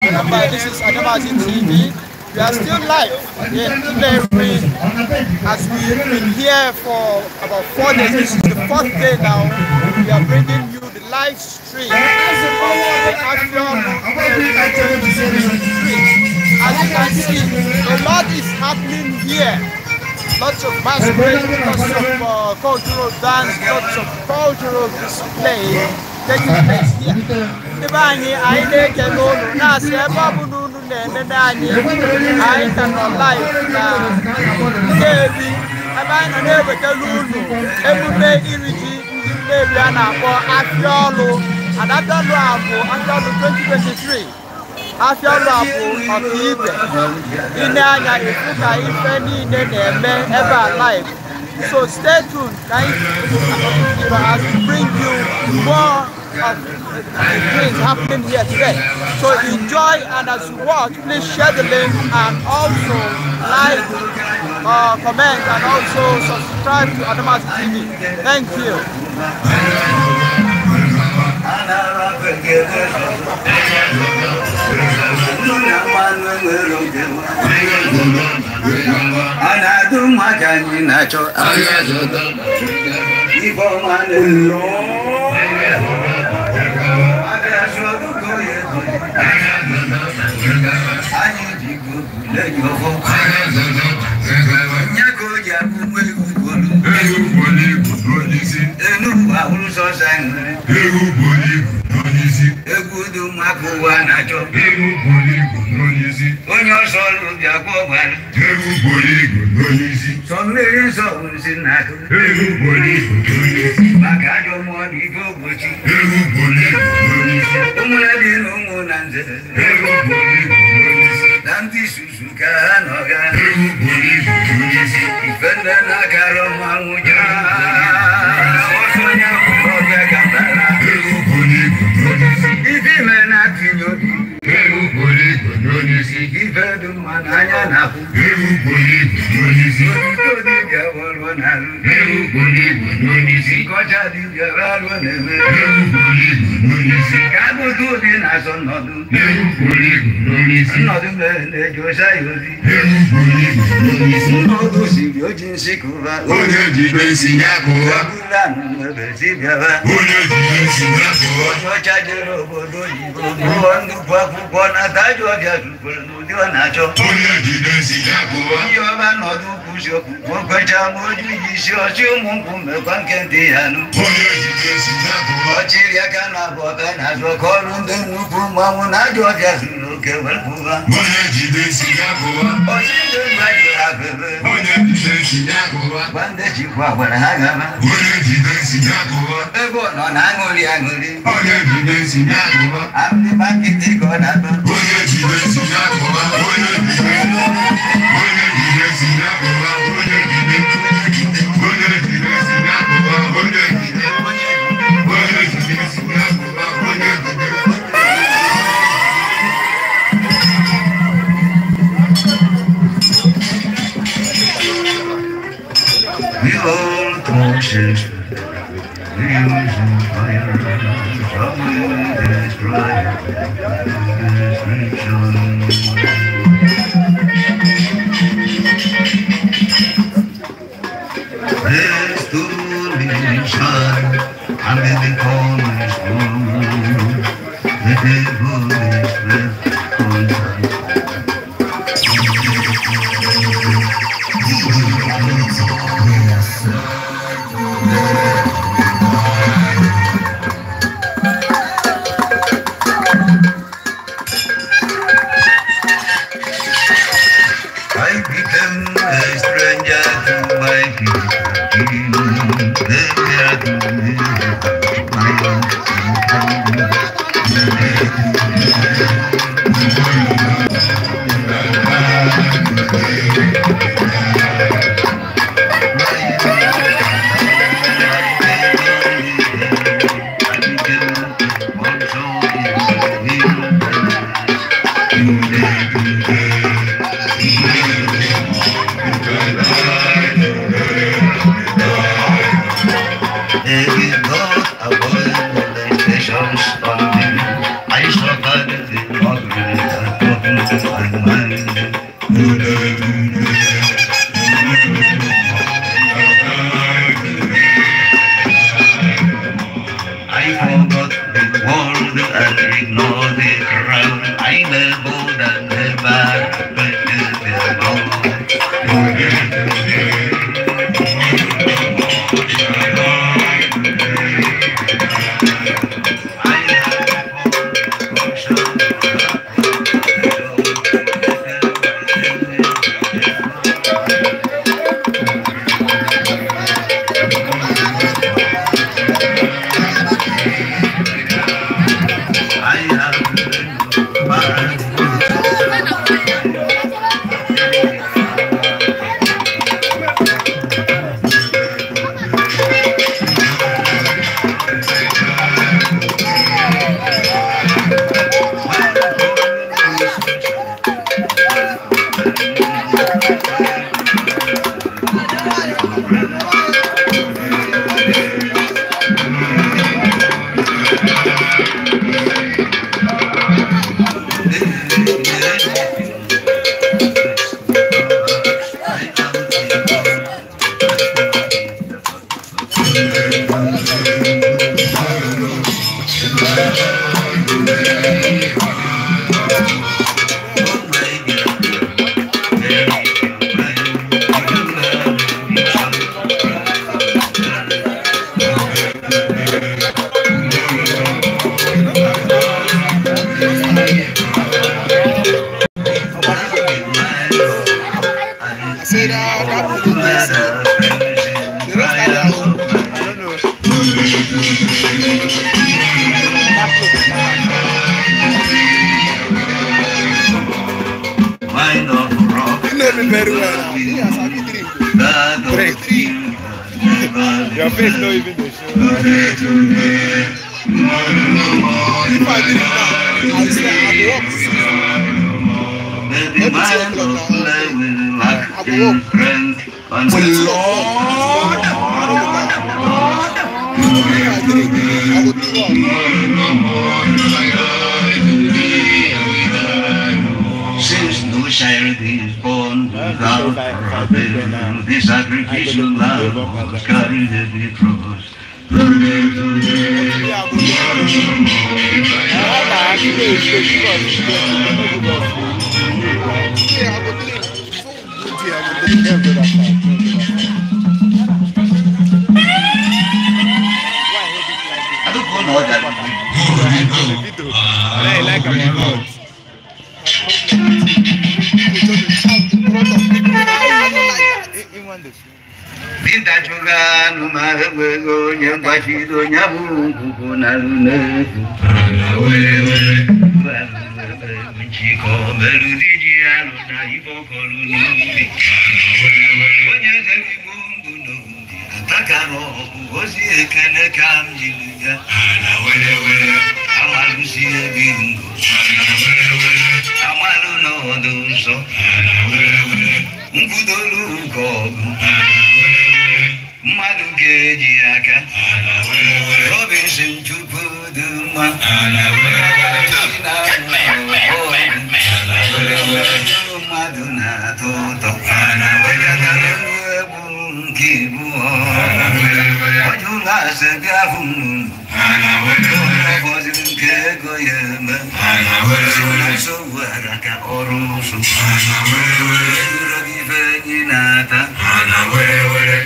Remember, this is Adamazi TV. We are still live in Nnewi as we've been here for about 4 days. This is the fourth day now. We are bringing you the live stream of the Afiaolu Nnewi 2023. As you can see, a lot is happening here. Lots of masquerade, lots of cultural dance, lots of cultural display taking place here. Ndị be anyị, anyị na-ekele unu na-asị ebe ọ bụ na unu na-enene anyị, anyị ka nọ live na Nnewi ebe anyị nọ na-ewetara unu emume iri ji ndị Nnewi a na-akpọ Afiaolu. And Afiaolu a bụ Afiaolu 2023. Afiaolu a bụ ọkaibe. Ine anya ịfụ ka ife niile na-eme ebe a live. So stay tuned as we bring you more of the things happening here today. So enjoy, and as you watch, please share the link and also like, comment, and also subscribe to Adamazi TV. Thank you. I Very well. Drink. Your face not even the show. If I drink now, I say I will walk. Every 2 o'clock now, I will walk. Lord, if I drink, I will do what? Since no child is born without problem, the sacrificial love was carried the cross. I don't know that. Mmadụ ga-eji aka Robinson Chukwu dị mma mmadụ na-atọ ụtọ egwu nke ibu ọjụla ase bịa hụ m ụfọdụ nke ego ya eme nsogbu ara ka ọrụ nsọ egwuro gị ife enyi na-ata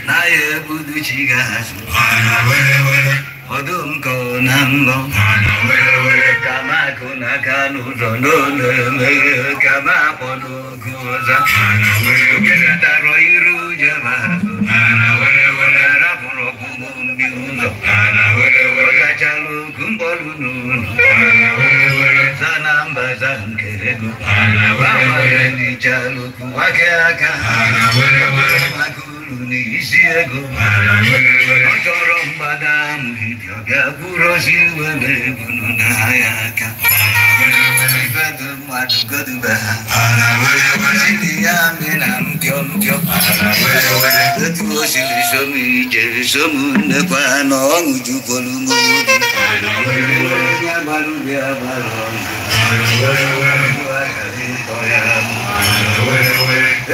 na ya ebudu chi ga-azụ ọdụm ka ọ na nlọ ka m akụ n'aka n'ụzọ n'ụlọ emeghe ka m akpọ n'oge ọzọ kedatara iru jebe azụ rapụrụ ọkpụkpụ ndị ụzọ ọgachala okwu mkpọrụ n'ụlọ za na mba za nke ego gbanwerechala okwu aka aka maka uru na isi ego ọ chọrọ mgbada amụghị ọbịa bụrụ ozi iwe na-ebunu n'ahịa aka ifedu mmadụ godube ha siri ya amị na mpio mpio etu o siri som ije som nnekwa na ọṅụ jukwuru m obi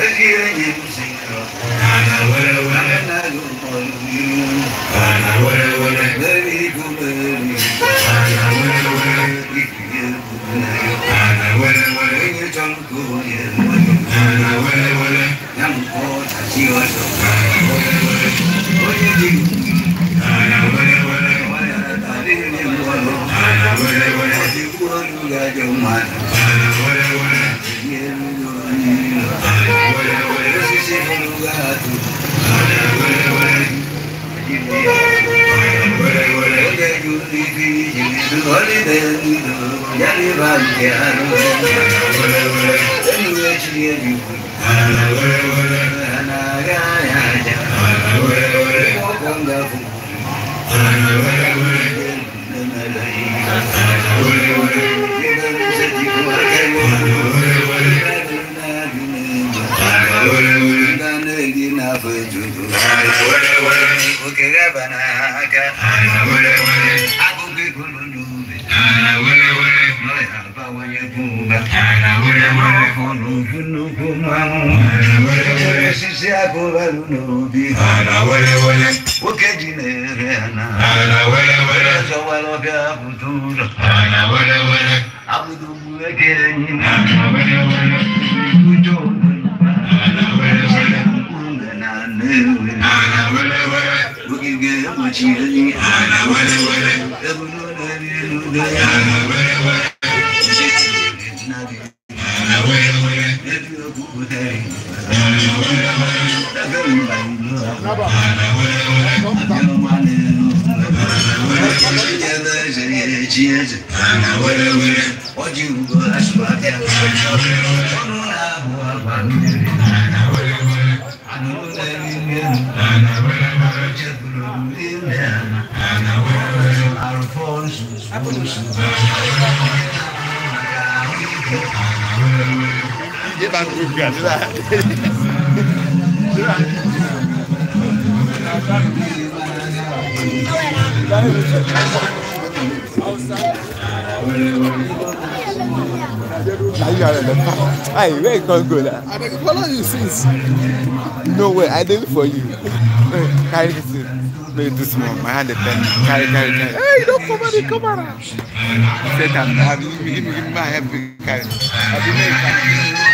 ezi enyi m si Holiday, Hey, where you can't go now? I follow you since. No way, I did it for you. Carry this thing. Make it too small. My hand is bent. Carry, carry, carry. Hey, don't cover the camera. Set up. Give me my hand. Carry. I've been making.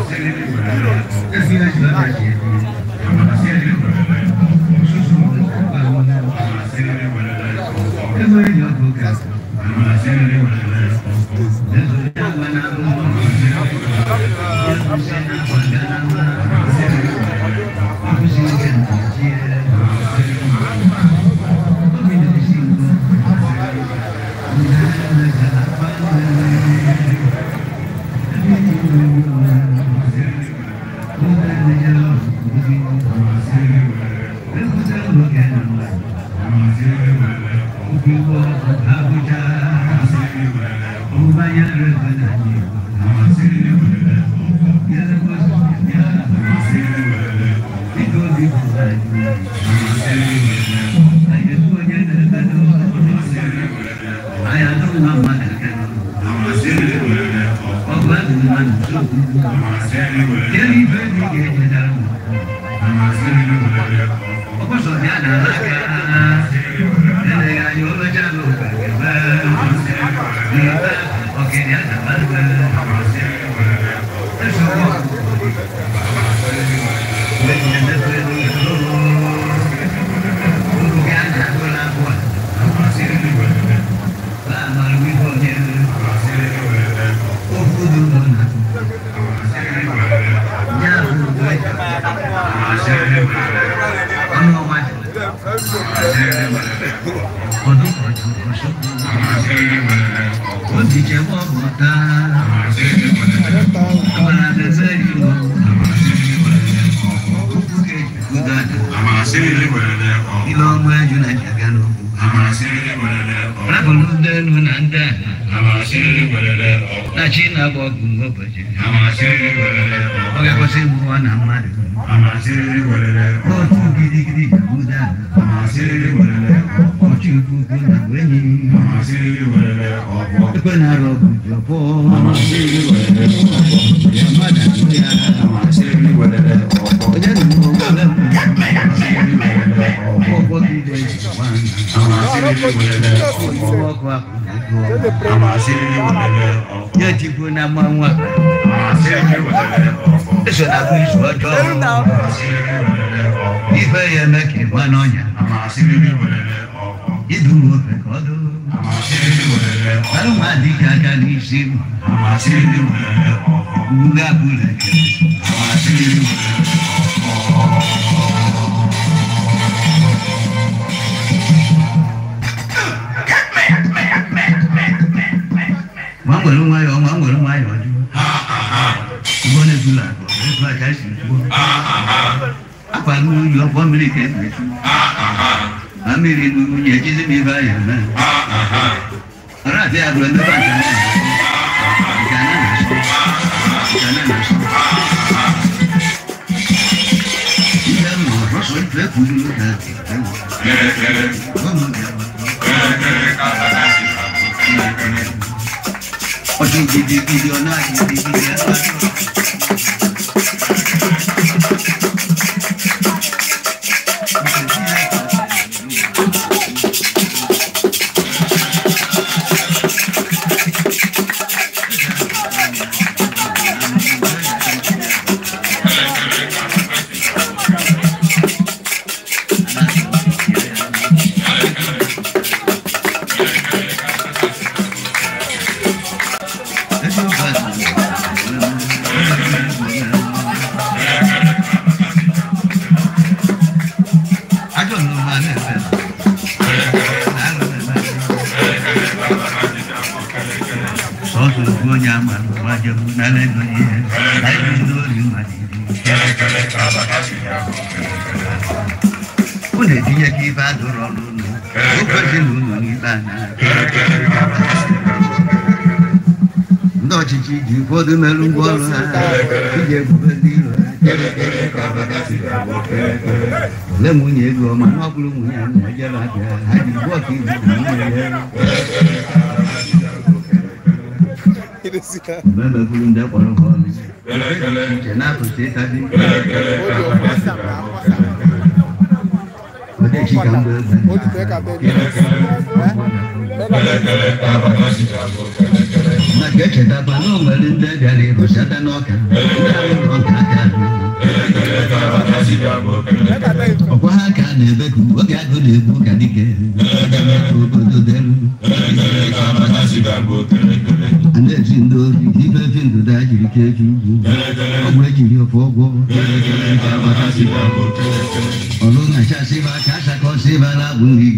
Heroes. Maka echetakwa na o nwere ndị bịara ịrụchata n'ọka ọkwa ha ka na-ebe ka oge agụ na-egbu ka dike obodo delu a na-eji ndị ori ife efi ndụda jiri ka eji ugwu ọgwụ ejiri ofe ọgwọ ọlụ na-achasịba ka achakọsịba na-abụ nri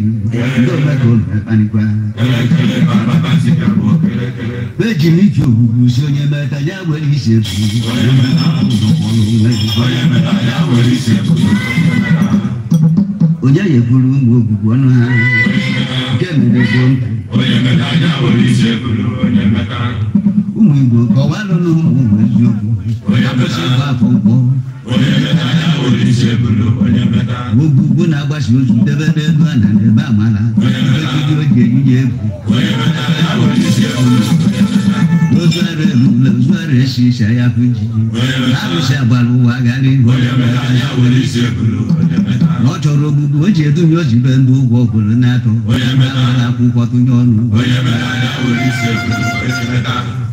ndị omekome kpanikwa eji m iji ogbugbu si onye meta ya nwere isi ebu onye yekwuru ụmụ ogbugbu ọnụ ha nke mere gboo mkpa ụmụ Igbo kọwalụ n'ụmụ ụmụ eziokwu akwụsị ịgba afọ mkpọ ogbugbu na-agbasa ozu debe n'elu ana na ebe amala ejiji o ji eyinye egwu ozu ara erula ozu ara esi isi ya bụ njiji arụsị agbara ụwa gara ihu na ọ chọrọ ogbugbu o ji edunye ozibe ndị ụgwọ kwuru na-atụ agbara akwụkwọ tụnye ọnụ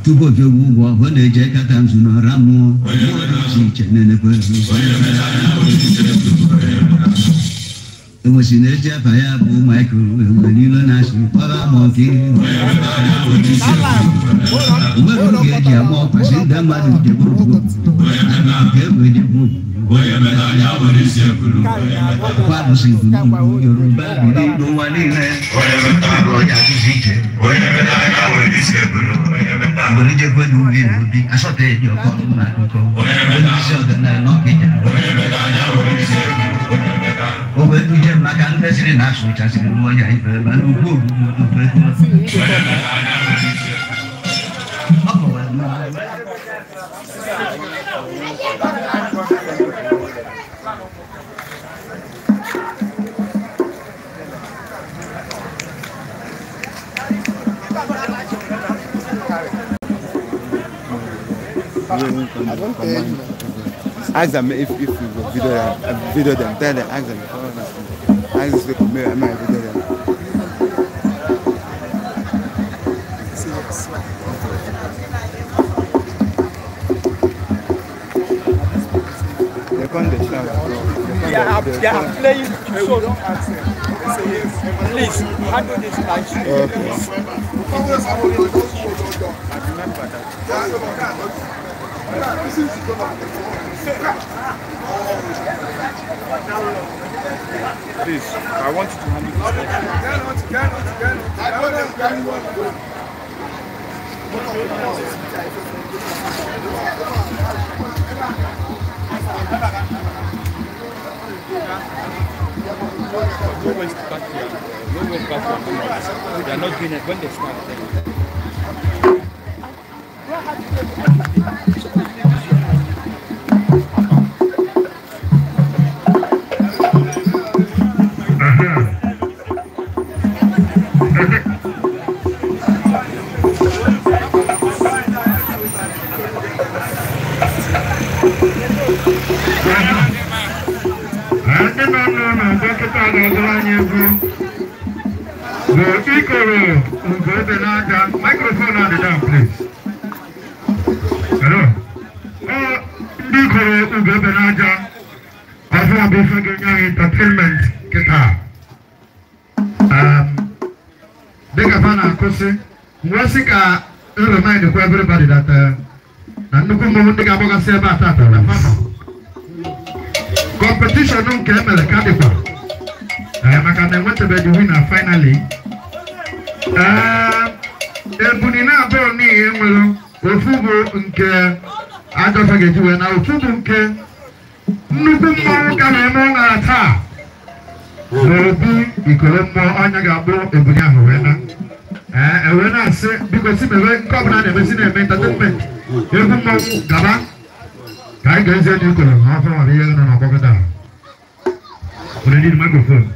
tupu obiogbu ụgwọ ọ na-eje kata nzu na ọra mmụọ mmụọ dị iche iche na-enekwa enwesi na ezi afa ya bụ Michael enwere na-asị kpọba mọnki mgbe oge eji ama ọkwasị ndị mmadụ jebe ogbugbu ka e jebe ogbugbu kwarụsị bụ Yoruba biri n'ụwa niile ọya dịzi iche mgbe n'ubi n'ubi asọta eji ọkọ na akụkọ onye isi ọdịnala Ọkịja o wee duje maka ndị sịrị na asụchasịrị n'ọya ife mana ugwu ogbugbu ugwu ọ kọwara na I don't tell you. Ask them if you video them, video them. Tell them, ask them. Ask these people, maybe I might video them. They come the shout. They are playing. So don't ask them. Please handle this live stream. Okay. I remember that. Please, I want you to handle this live. No waste back here. No waste back here. They are not doing it when they start. Microphone on the down, please. Hello. Entertainment guitar. Remind everybody that competition the winner finally. Ebuni na abụọ n'ihi enwere ofu bụ nke ajọfa ga-eji wee na ofu bụ nke nnukwu mmọnwụ ka na-eme ọṅara taa n'obi ikoro mmụọ ọnya ga-agbụ ebuni ahụ wee na ewee na-asị biko si mebe nke ọbụla na-emesi na-eme entertainment egwu mmọnwụ gaba ka anyị ga-ezi enyi ikoro ma afọ nwere ihe nọ n'ọgbọgọda. We need microphone.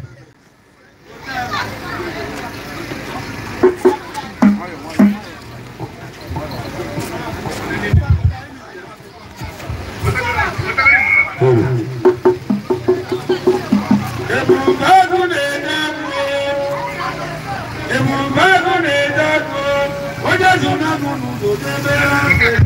Thank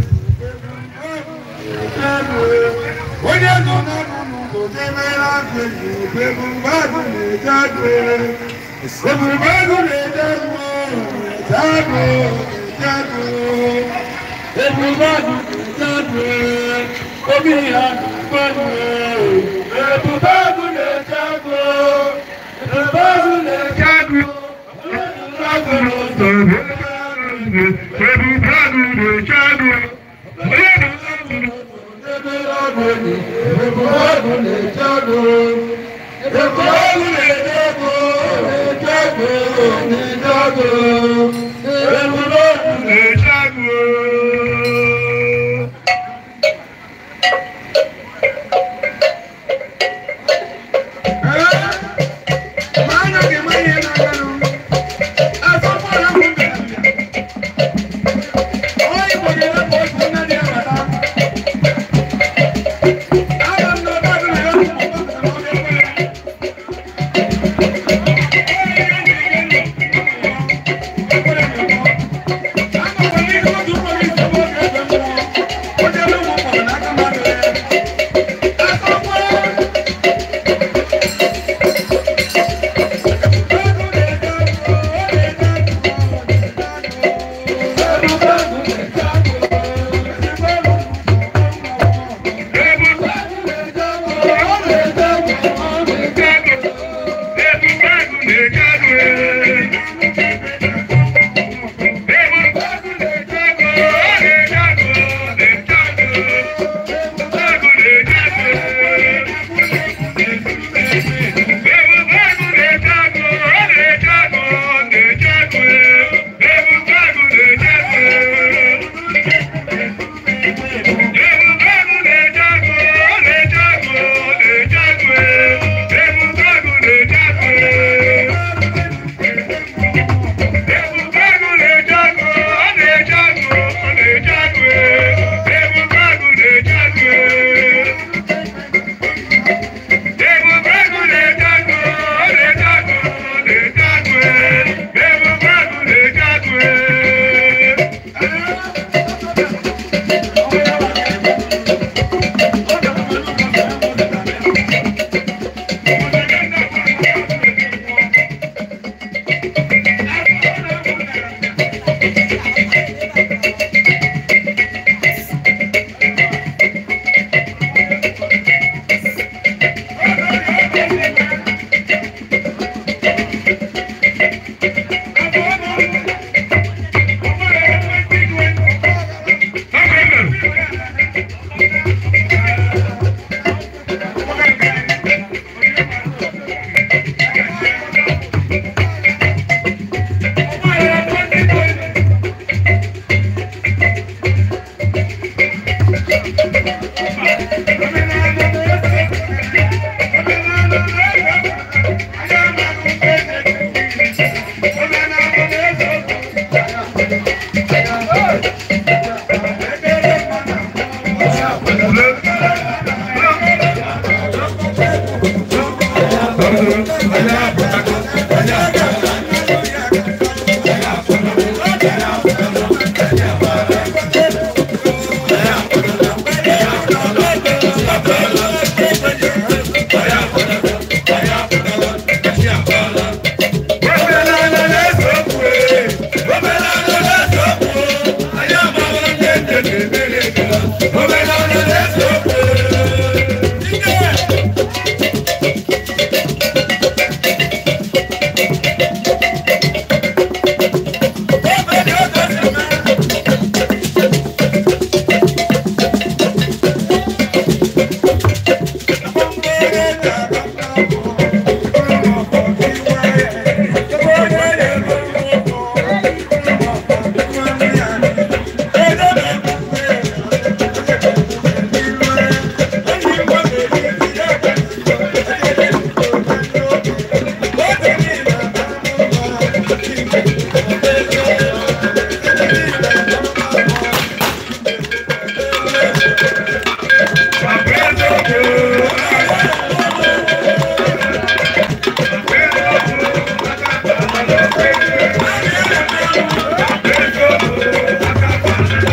you.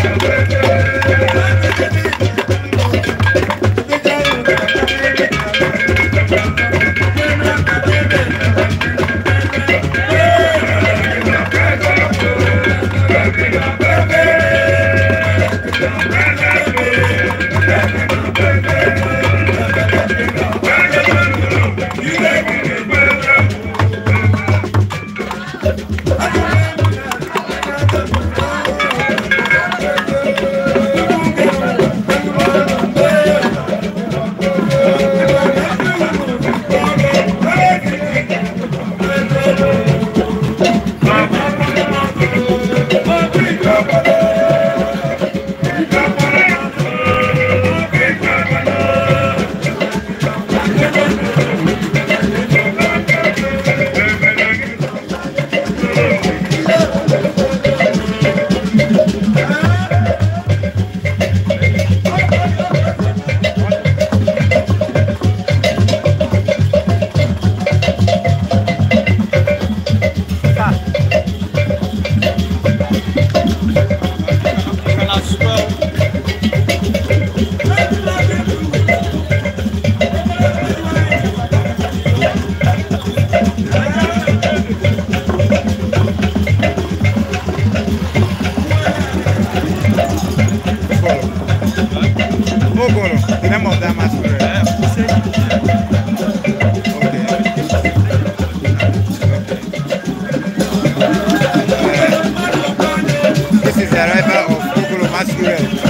Ogolo, the name of that masquerade. Okay. This is the arrival of Ogolo masquerade.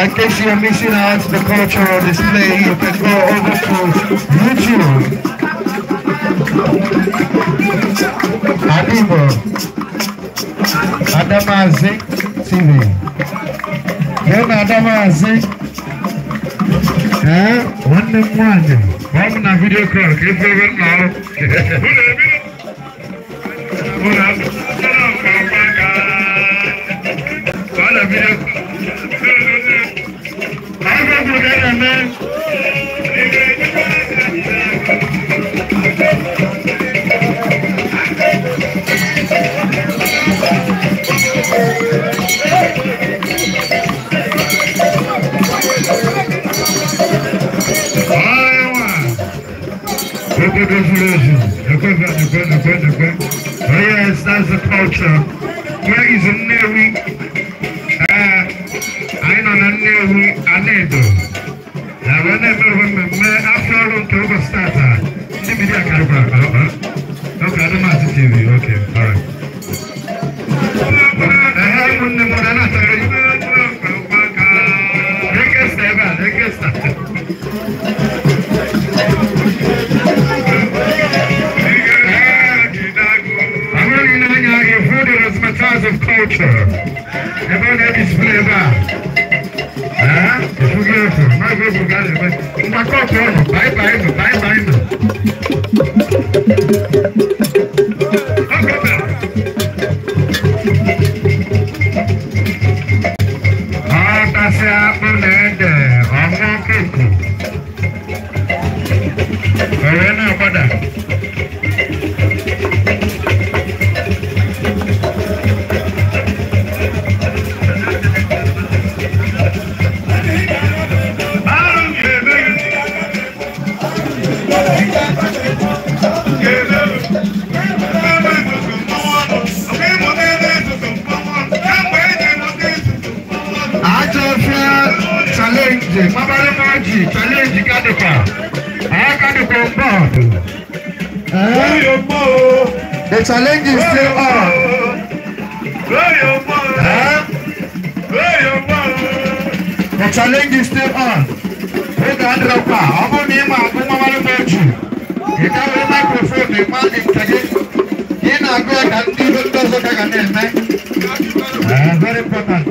In case you are missing out the cultural display, you can go over to YouTube. Adibo Adamazi TV. Then Adamazi. One one. One na video call. Keep going now. Oh yes, that's the culture. Where is Nnewi? I know Nnewi Anedo. Okay, okay, all right. Of culture. The challenge is still on. The challenge is still on. Very important.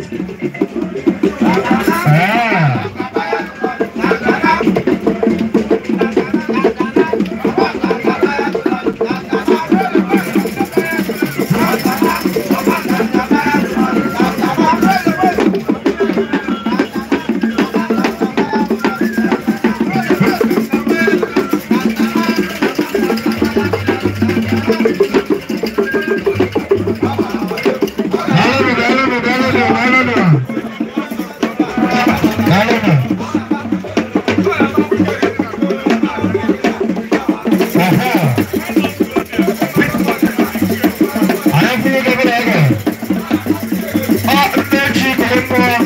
Daalụ. Aha. Anyị kwuru gọbara aga. Ọ nne ji kọrọ mmụọ.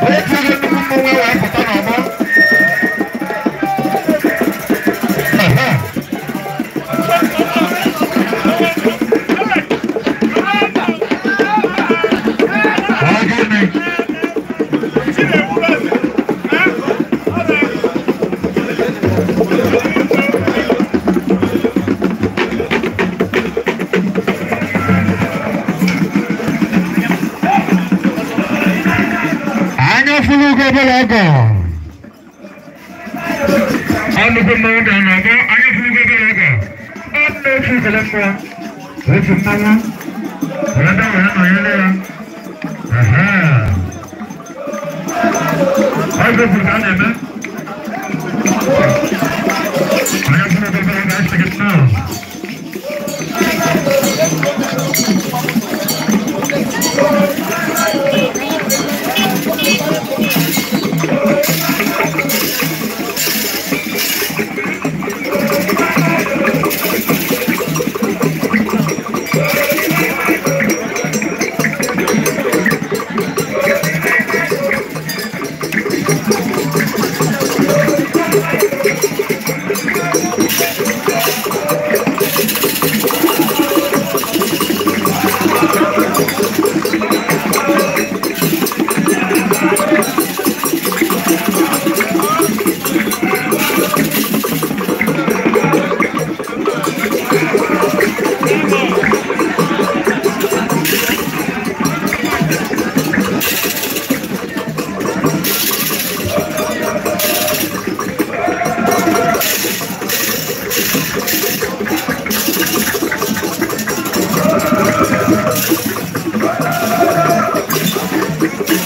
Onye tiri nnukwu mmọnwụ wee pụta n'ọgbọ. Aha. Ọ gịnị? Anya furu gọbara aga. Ọ nnukwu mmọnwụ ga n'ọgbọ. Anya furu gọbara aga. Ọ nne ji kọrọ mmụọ. Otu mmọnwụ. Wee bịa wee nọnyere ya. Aha. Ọ bụ ka a na-eme. Anya furu gọbara aga asị gị nnọọ.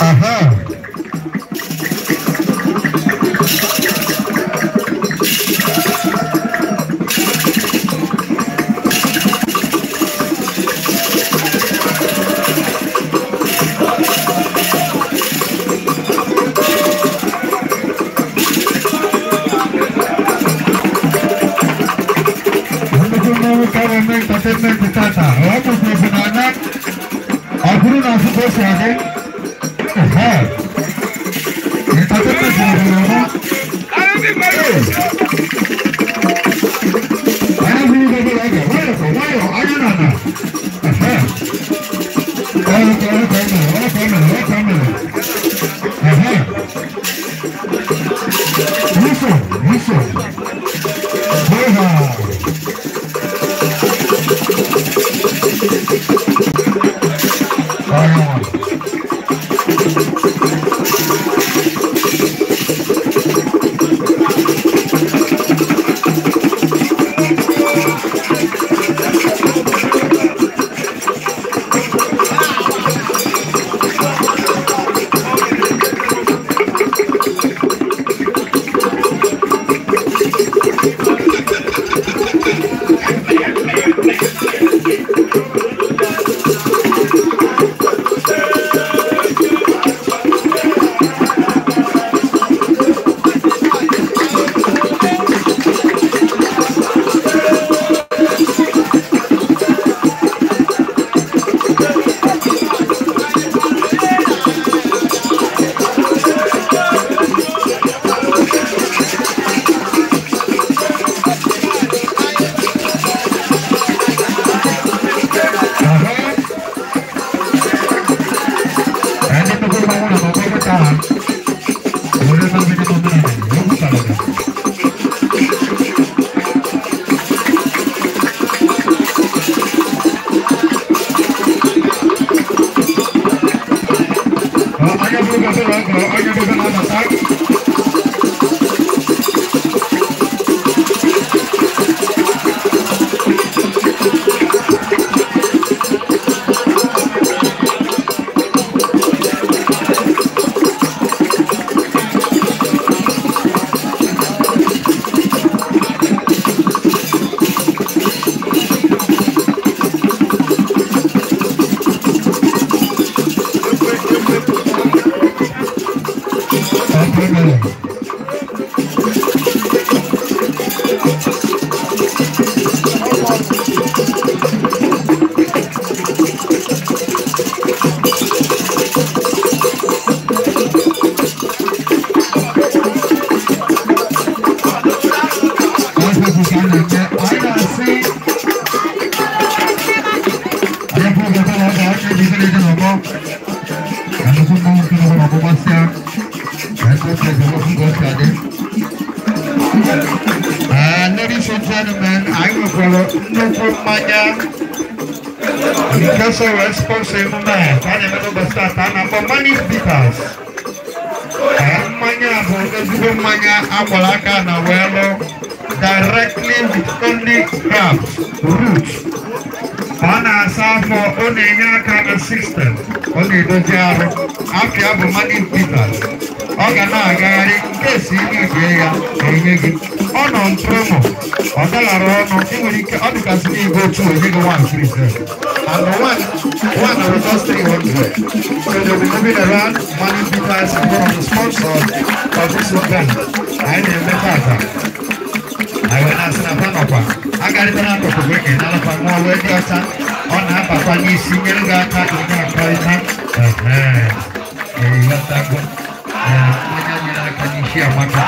Aha. Nnukwu mmọnwụ ka na-eme entertainment tata. Ọ bụkwa bụ n'anya. Ọ bụrụ na afụ ka o si adị. Aha. Entertainment nọrọ n'ọgbọ. Anya furu gọbara aga. Nwayọ ka nwayọ anya na ana. Aha. Ọrụ ka ọrụ ka ọ mere, ọrụ ka ọ mere, ọrụ ka ọ mere. Aha. Whistle, whistle. Hoha. Ọrụ. ka a na-eme. Anyị na-asị anyị bụ oge ọbụla ọ ga-achọ iji ihe na-eje n'ọgbọ na nnukwu mmanwụ nke nọgbọ n'ọgbọ gbasịa na ndị otu eze nwoke nke otu adị. Ladies and gentlemen, anyị nwekwara nnukwu mmanya nke so wee sponsor emume a ka a na-eme n'ụbọchị taata a na-akpọ Manis Bitters. Mmanya bụ ezigbo mmanya akwara aka na wee lụ directly with only herbs, roots. Ọ na-asa afọ, ọ na-enye aka na system, ọ na-edozi arụ. Afịa bụ Manis Bitters. Ọ ga na-agagharị nke si ije ya enye gị. Ọ nọ promo, ọ dalara ọnụ, ị nwere ike ọ dịkasị n'igwe otu onye gị 1 free sef. And the one will cost 300. So they'll be moving around. Manis Bitters is one of the sponsors of this event. Anyị na-eme tata. Anyị wee na-asị na panọkwa. Agarịta na akụkụ gị ka ị na-alakwa nwa wee dị ọcha. Ọ na-abakwa n'isi nyere gị aka ka ị na-akọrịta. Ịghọtago. Mmanya nyere aka n'isi amaka.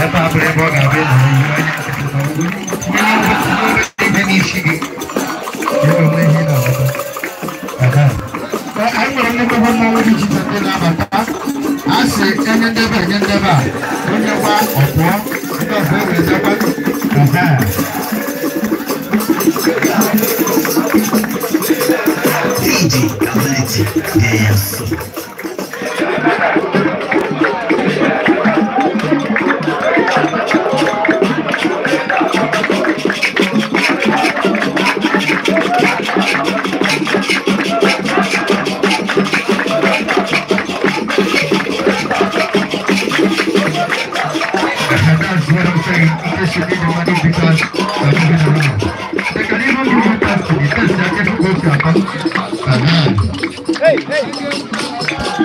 Ebe a bụrụ ebe ọ ga-abịa ịnọrọ ihe onye nkịtị na ọgwụgwụ. Tinye obere ihe n'isi gị. Anyị nwere nnukwu mmanwụ dị iche iche ndị na-abata. A sị enye ndebe enye ndebe a onye gwa ọ pụọ ndị ọzọ ewere ndekwa. DJ Galete Dance. That's what I'm saying. In case you need the money because they're moving around. They can even give you test to the test. They are getting close to your account. Hey, hey.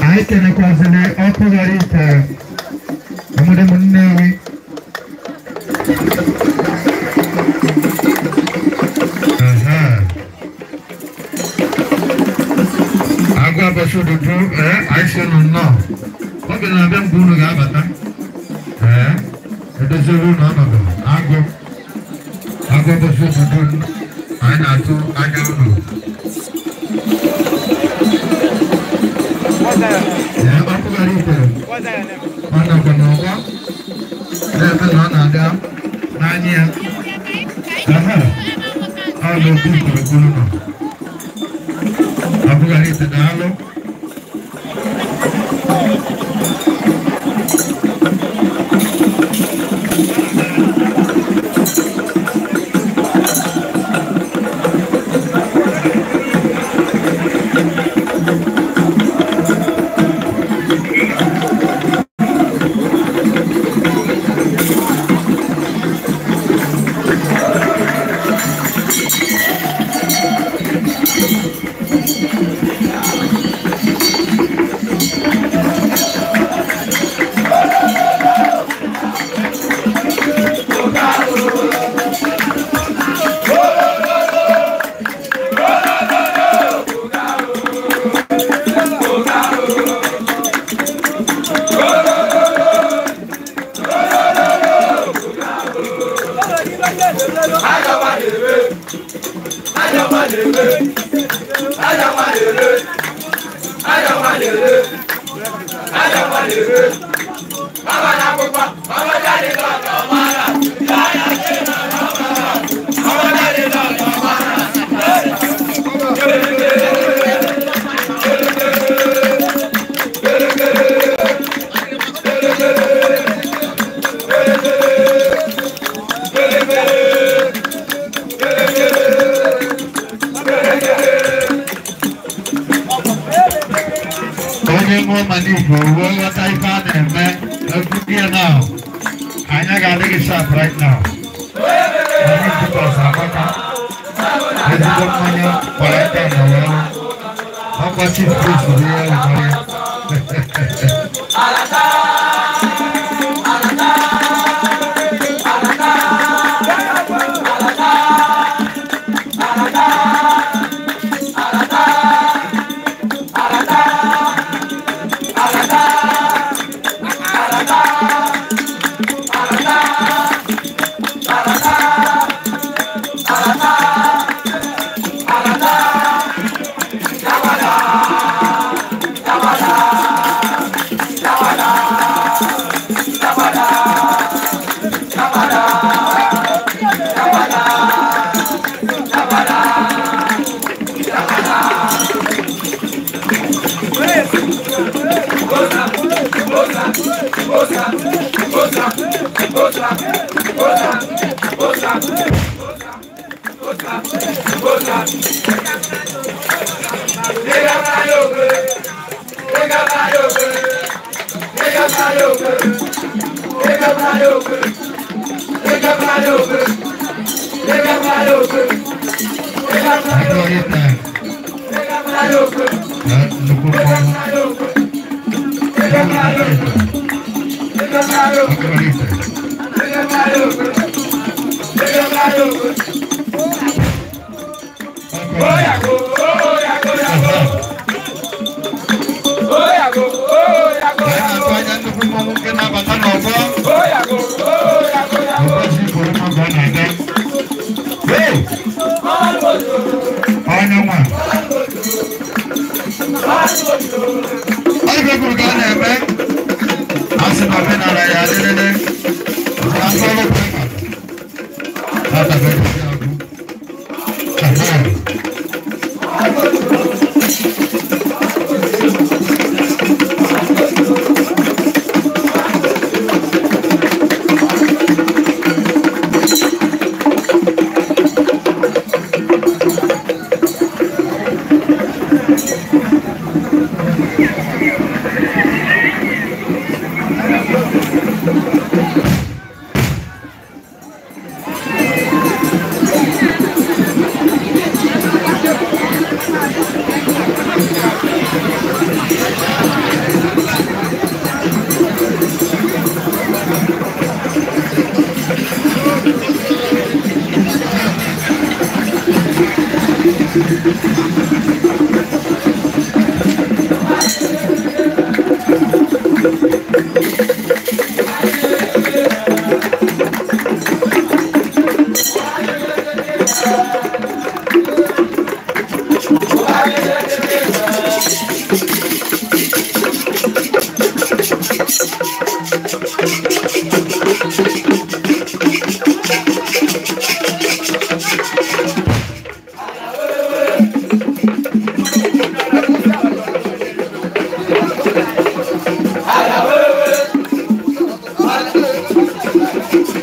Anyị kenekwazịrị ọkụ ghara ite ọmụdị m Nnewi. Ụbọchị ụtụtụ anyị si unu nnọọ. Oge na-abịa mgbe unu ga-abata. Edoziri unu ọnọdụ agụ. Agụ ụbọchị ụtụtụ anyị na-atụ anya unu. Ọkụghara itere. Ọ nọkwa n'ọgbọ. Na-eme na ọ na-aga n'anya ya. Ọ na-okwu gburugburu nọ. Ọkụghara ite daalụ. Right now.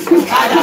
Thank you.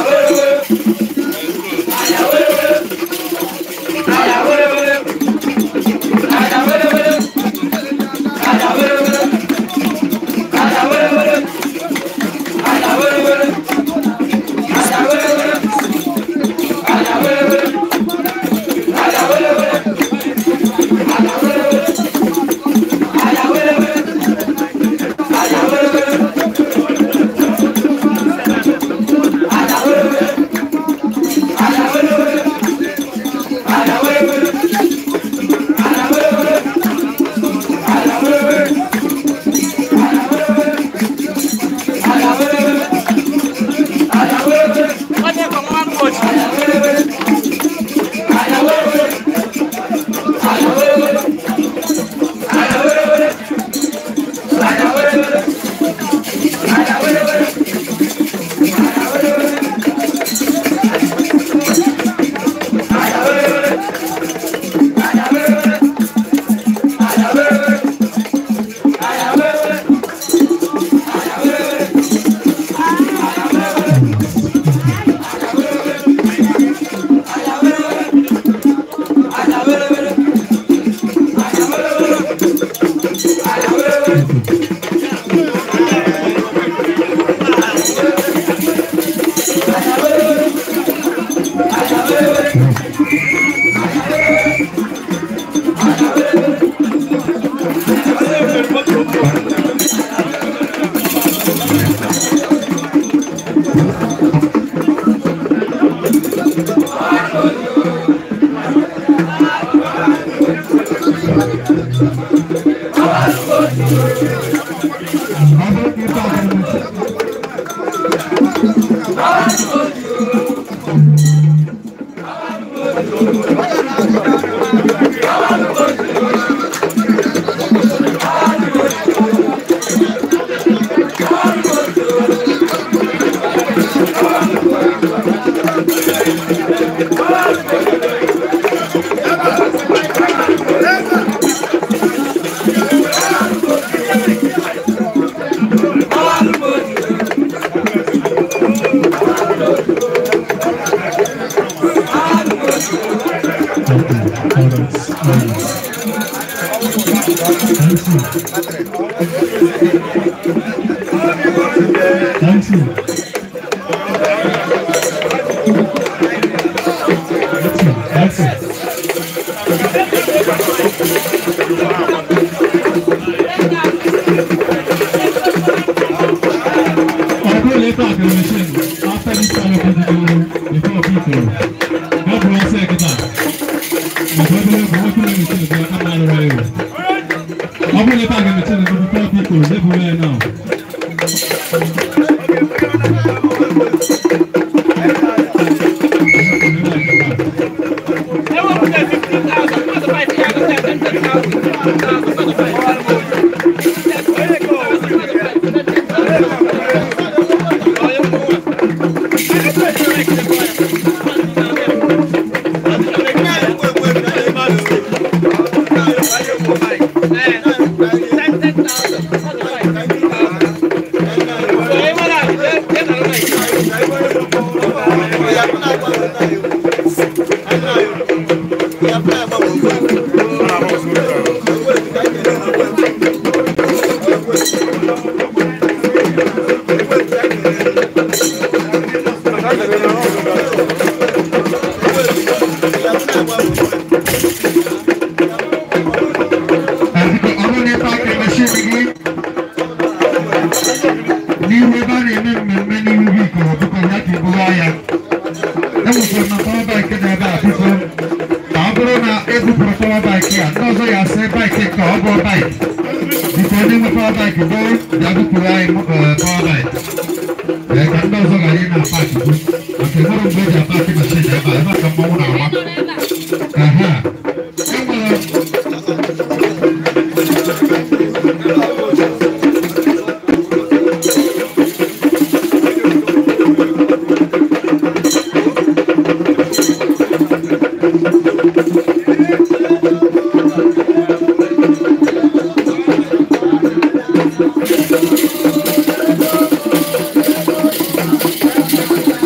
Thank you.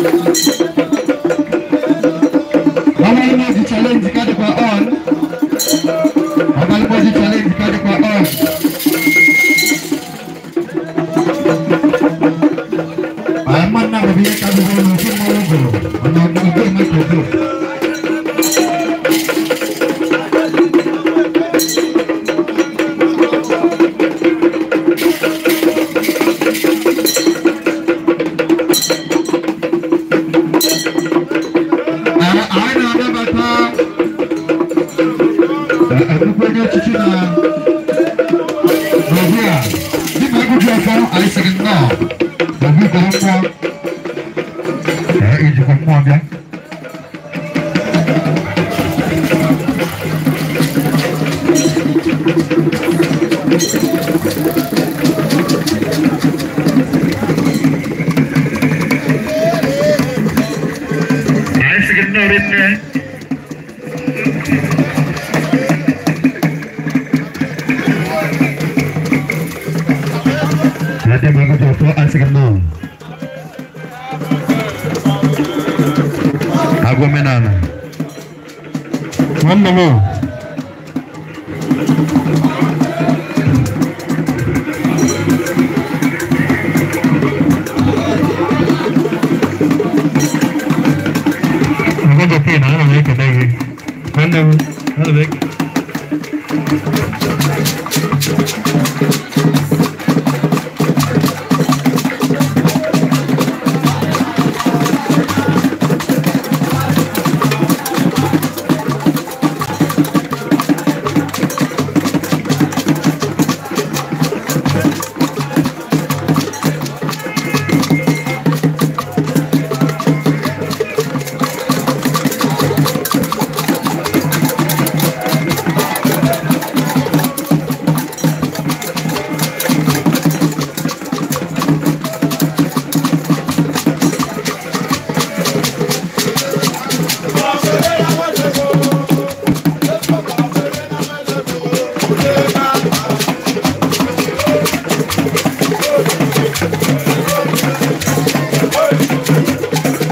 bụ ihe karịrị n'ofu mmanwụ gụrụ mana ọ bụ eme ka ọ. Anyị na-anabata nnukwu onye echichi na n'obi a dịka egwu ji ọfọ. Anyị sịrị nnọọ n'obi ikoro mmụọ ijikwa mmụọ bịa. Anyị sịrị nnọọ rinne. Ada bagus jatuh asik kenal. Aku menana. Mana mau? Aku jadi nana ni kedai. Mana? Mana baik?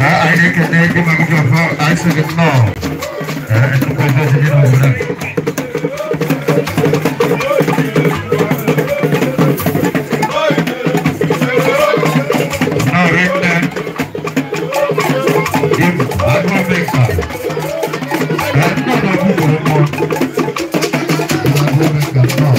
Anyị na-ekene ego ma gụjọ ọfọ. Anyị sịrị nnọọ nnukwu ebe echichi n'obodo a. Nnọọ rinne. Di m agụ omeka. Nnọọ na obi gwụrụ mmụọ. Agụ omeka nnọọ.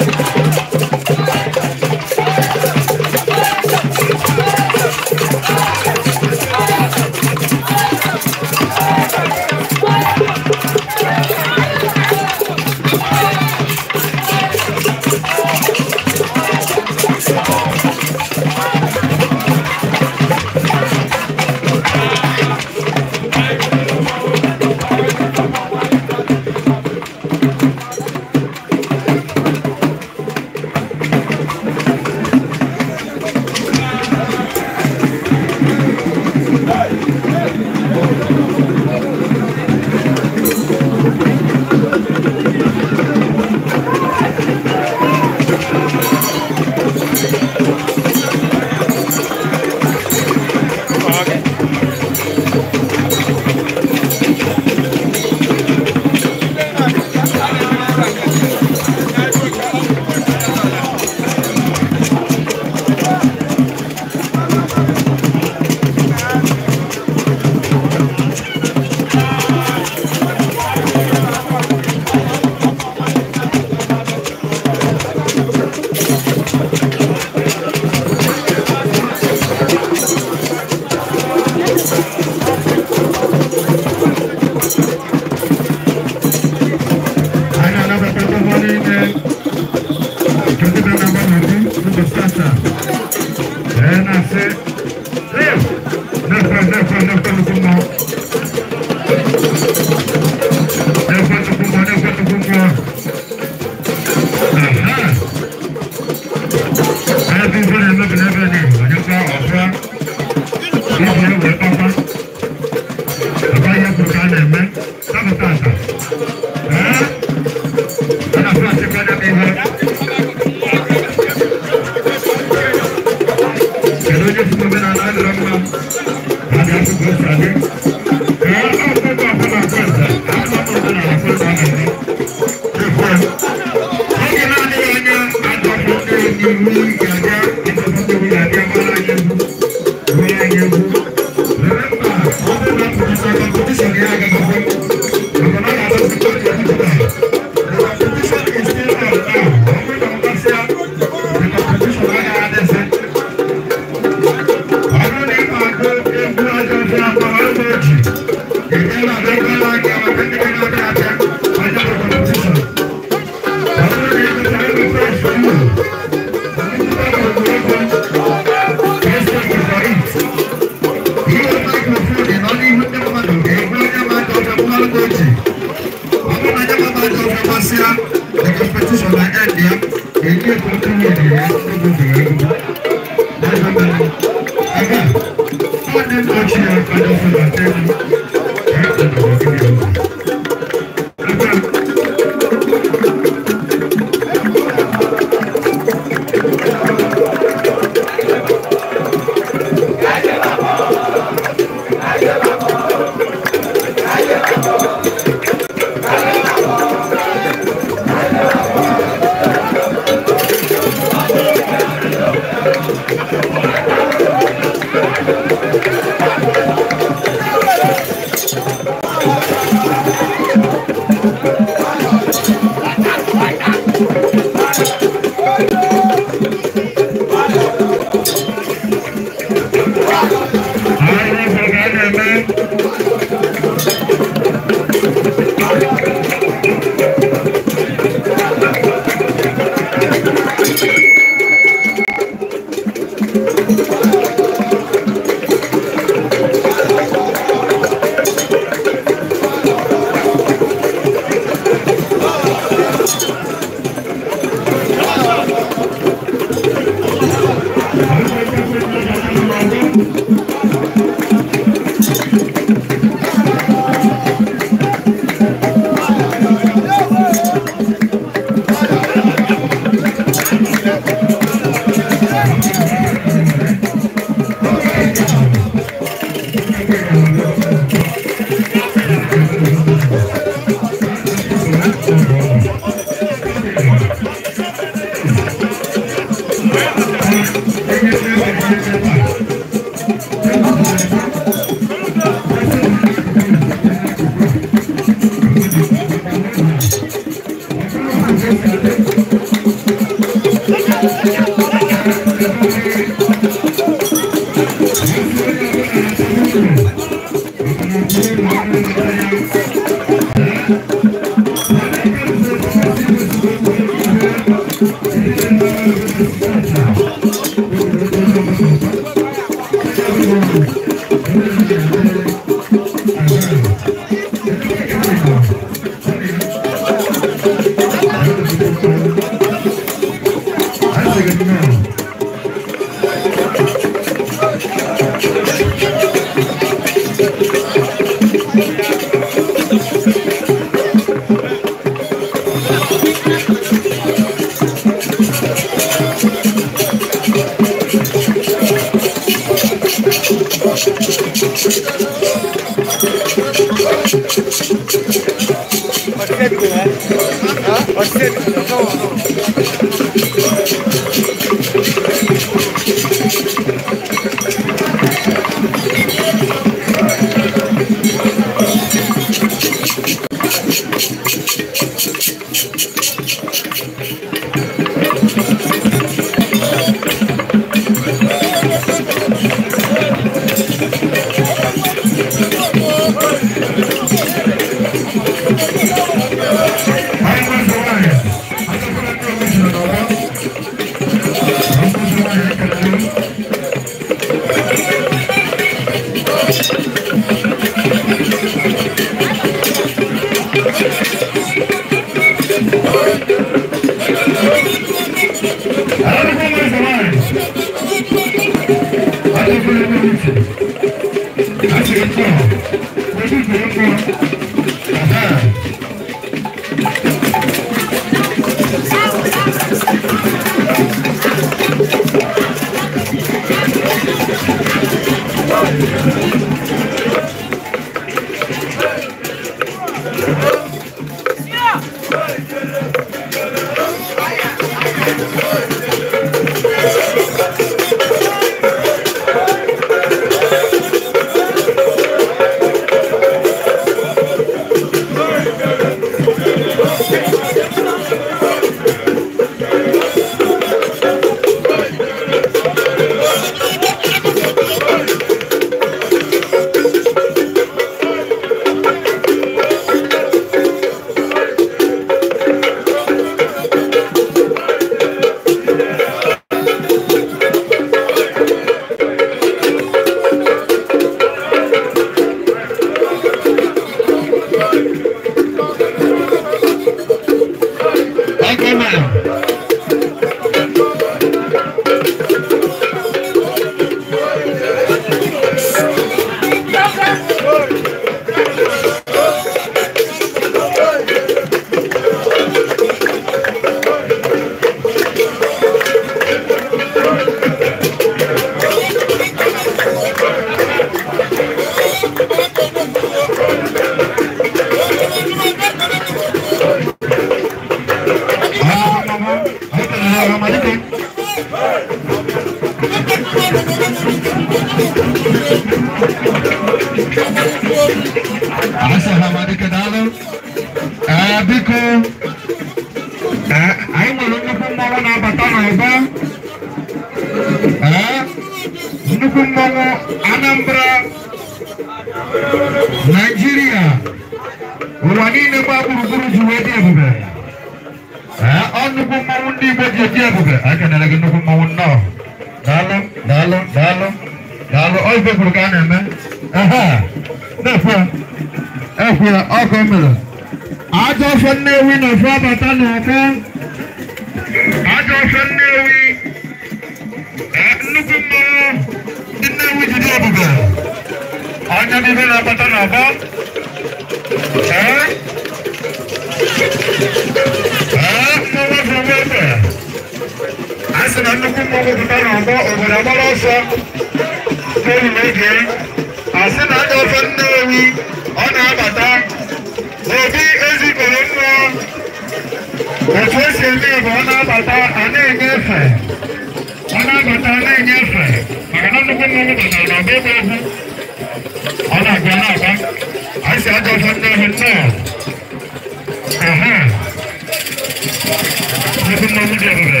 Nnukwu mmanwụ dị ebube.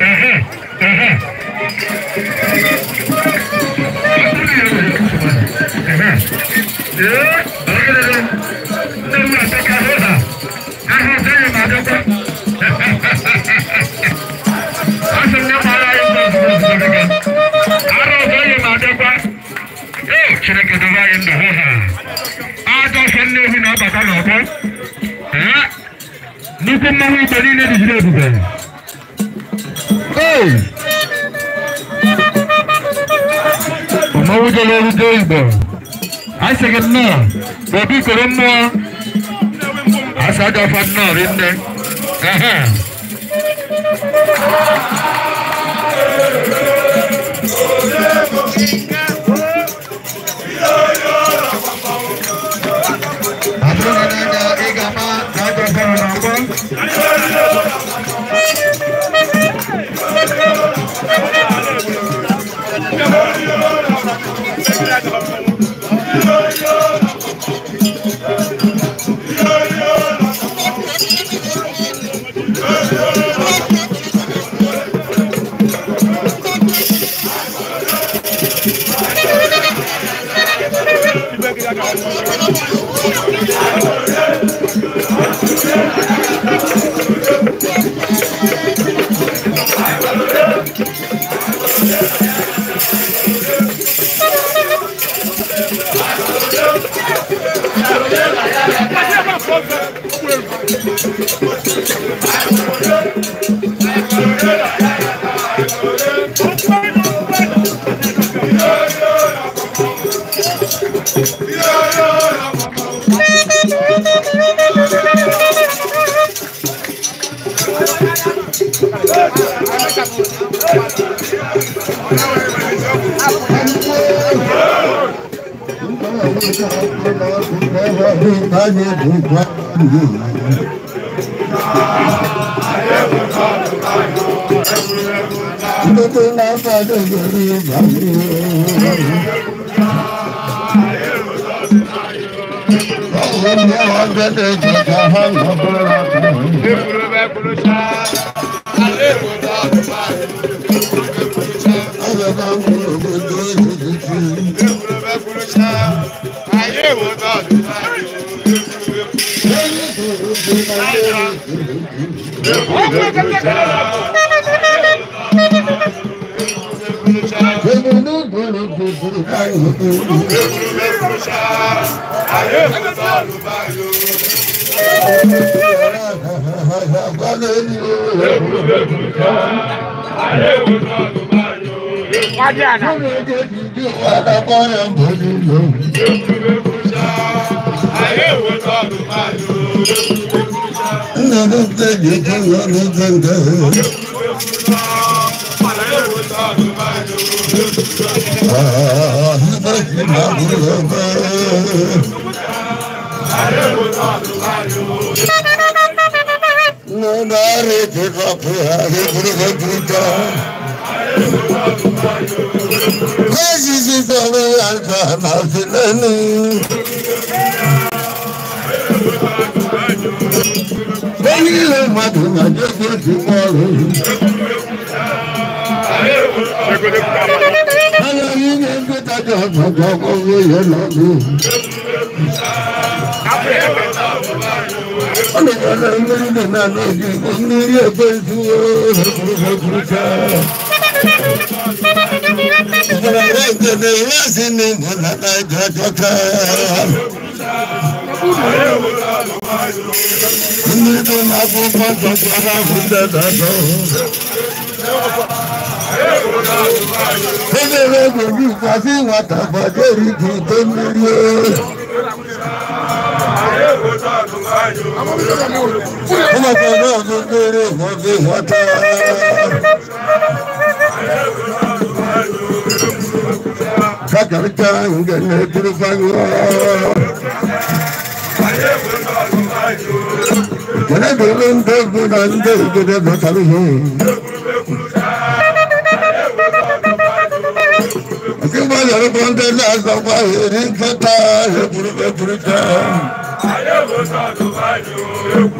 Ehe, ehe. Ehe. Ee, ọgịrịrị. Ndị mmadụ ataka ahụ ha. Ahụ ọzọ ma adịkwa. Asị m ya gbara anyị ndị ozugbo ozugbo gị. Arụ ọzọ yi ma adịkwa. Ee, Chineke dobe anyị ndụ hụ ha. Ajọ ọsọ Nnewi na-abata n'ọgbọ. Ee, nnukwu mmanwụ Igbo niile dịziri ebube. Ee! Mmanwụ jere erute Igbo. A sị gị nnọọ, obi koro mmụọ. Asị ajọ ọfọ nnọọ rinne. Ehe. Abụrụ na n'anya ị ga-ama na ajọ ọfọ nọ n'ọgbọ.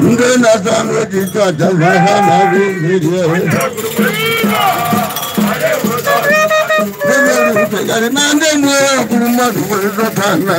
Ndị na-ata anụ eji chụ aja ma ha na-arụ mmiri. Na ndị nwere ọkpụrụ mmadụ nwere dọta na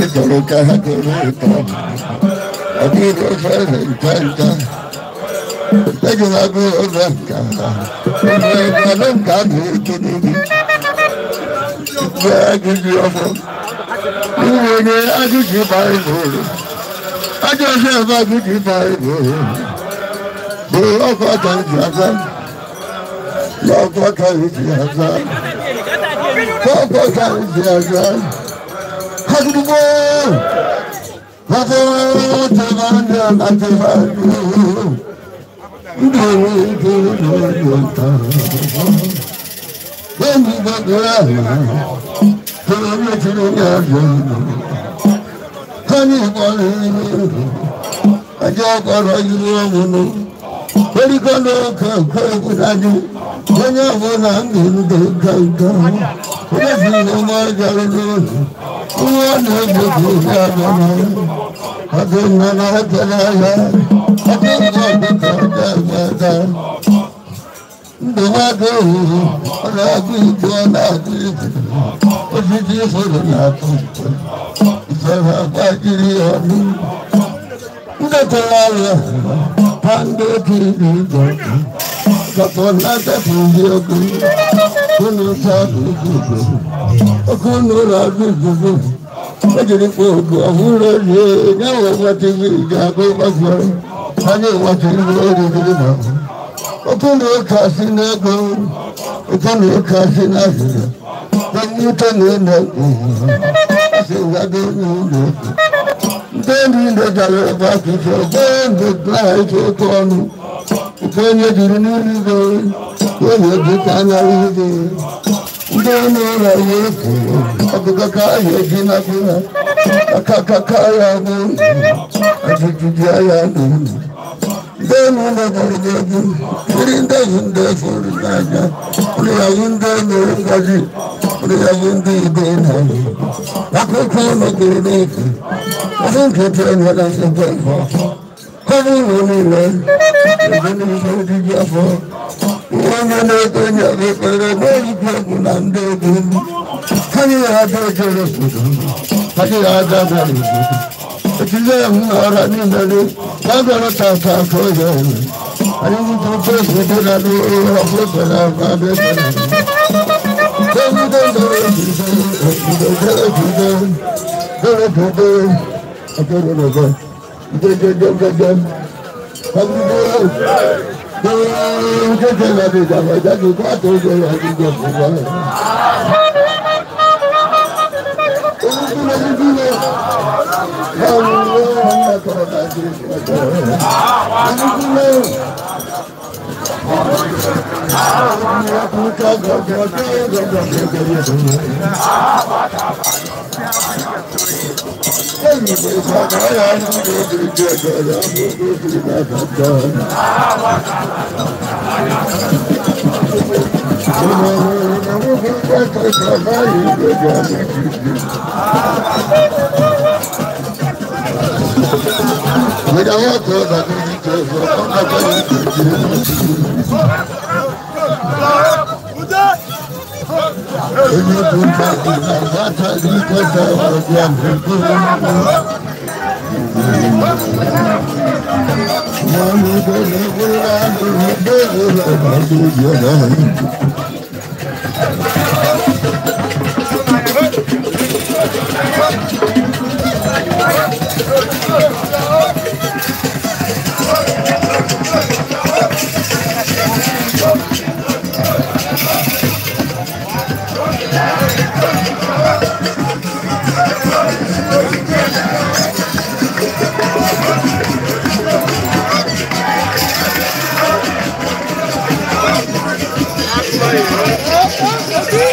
Ịchọrọ ka ha toro ụtọ. Ọ dịghị ofe eze nta nta. Ejila gị ofe nka nta. Ofe nka na-eto n'ubi. Mgbe agụji ọfọ. Iwe onye agụji Baịbụl. Ajọ ọsọ ebe agụji Baịbụl. Bụ ọkụ aka ji aka. Ọkụ aka ji aka. Ọkụ aka ji aka. Agụdugbo! Ọkụ tebanya na tebanya. Ndị onwe ike n'ụlọ nta. Onye gbagoro ahụ. Onye chiri onye ajọ. Anyị gbara iru. Ajọ gbara iru ọnwụnụ. Erikọ n'oke nke egwu anyị. Onye ọbụla ndụ ndụ nka nka. Onye si n'ụmụ ọjọọ n'ụlọ. Nwa na-egbu ya abịa. Ọdụ nna na-ekele ya. Ọdụ nna ọdụka ọdụ ndụ nwadị ohuhu. Ọ na-agụ ike, ọ na-agụ ike. Osisi ifuru na-atụ ụtọ. Ifere agbajiri ọnụ. Ndị tụrụ anya ha ndị okiri n'ụzọ. Kapọ na-adapụ ndị ogo. Unu taa n'ugwu. Oke unu na-agụ igugu. Ejiri kpọ ogu ọhụrụ rie nye nwe nwata ibe ga-agụ gbagwara. Anyị nwata ibe oriri na oke na ụka si n'ego. Oke na ụka si n'ahịrị. Na mwute na ịna asị ngado n'ụlọ. Ndị niile gara ebe akụkọ ogbe ndụ na-eji oke ọnụ. Nke onye jiri n'iru gị, onye dị ka anya gị. Ndị n'ụlọ ya ekwuru, ọgụgụ ka ya eji na ha. Aka ya bụ ajụjụ ya n'ụlọ. Ndị niile gbara gị egwu, ndị ndị bụ ndị fụrụ n'anya. Ndị ya bụ ndị mere ngọzi, ndị ya bụ ndị ibe n'anya. Akụkọ ụlọ gụrụ n'otu, ọdụ nkịtị enyela nsogbu afọ. Ọ bụ ụlọ niile, ebe niile ojiji afọ. Onye na-ego onye ekpere n'ejikwa egwu na ndị egwu. Anyị ga-ada ejere obodo, anyị ga-ada abịa obodo. Etije m n'ọra niile dị, ka a bịara tata ka ọ ga-eme. Anyị nwute ofe obodo na n'ụlọ ọfụ ekpere abụ abịa ekpere. Dere dere dere dere dere dere dere Thank you.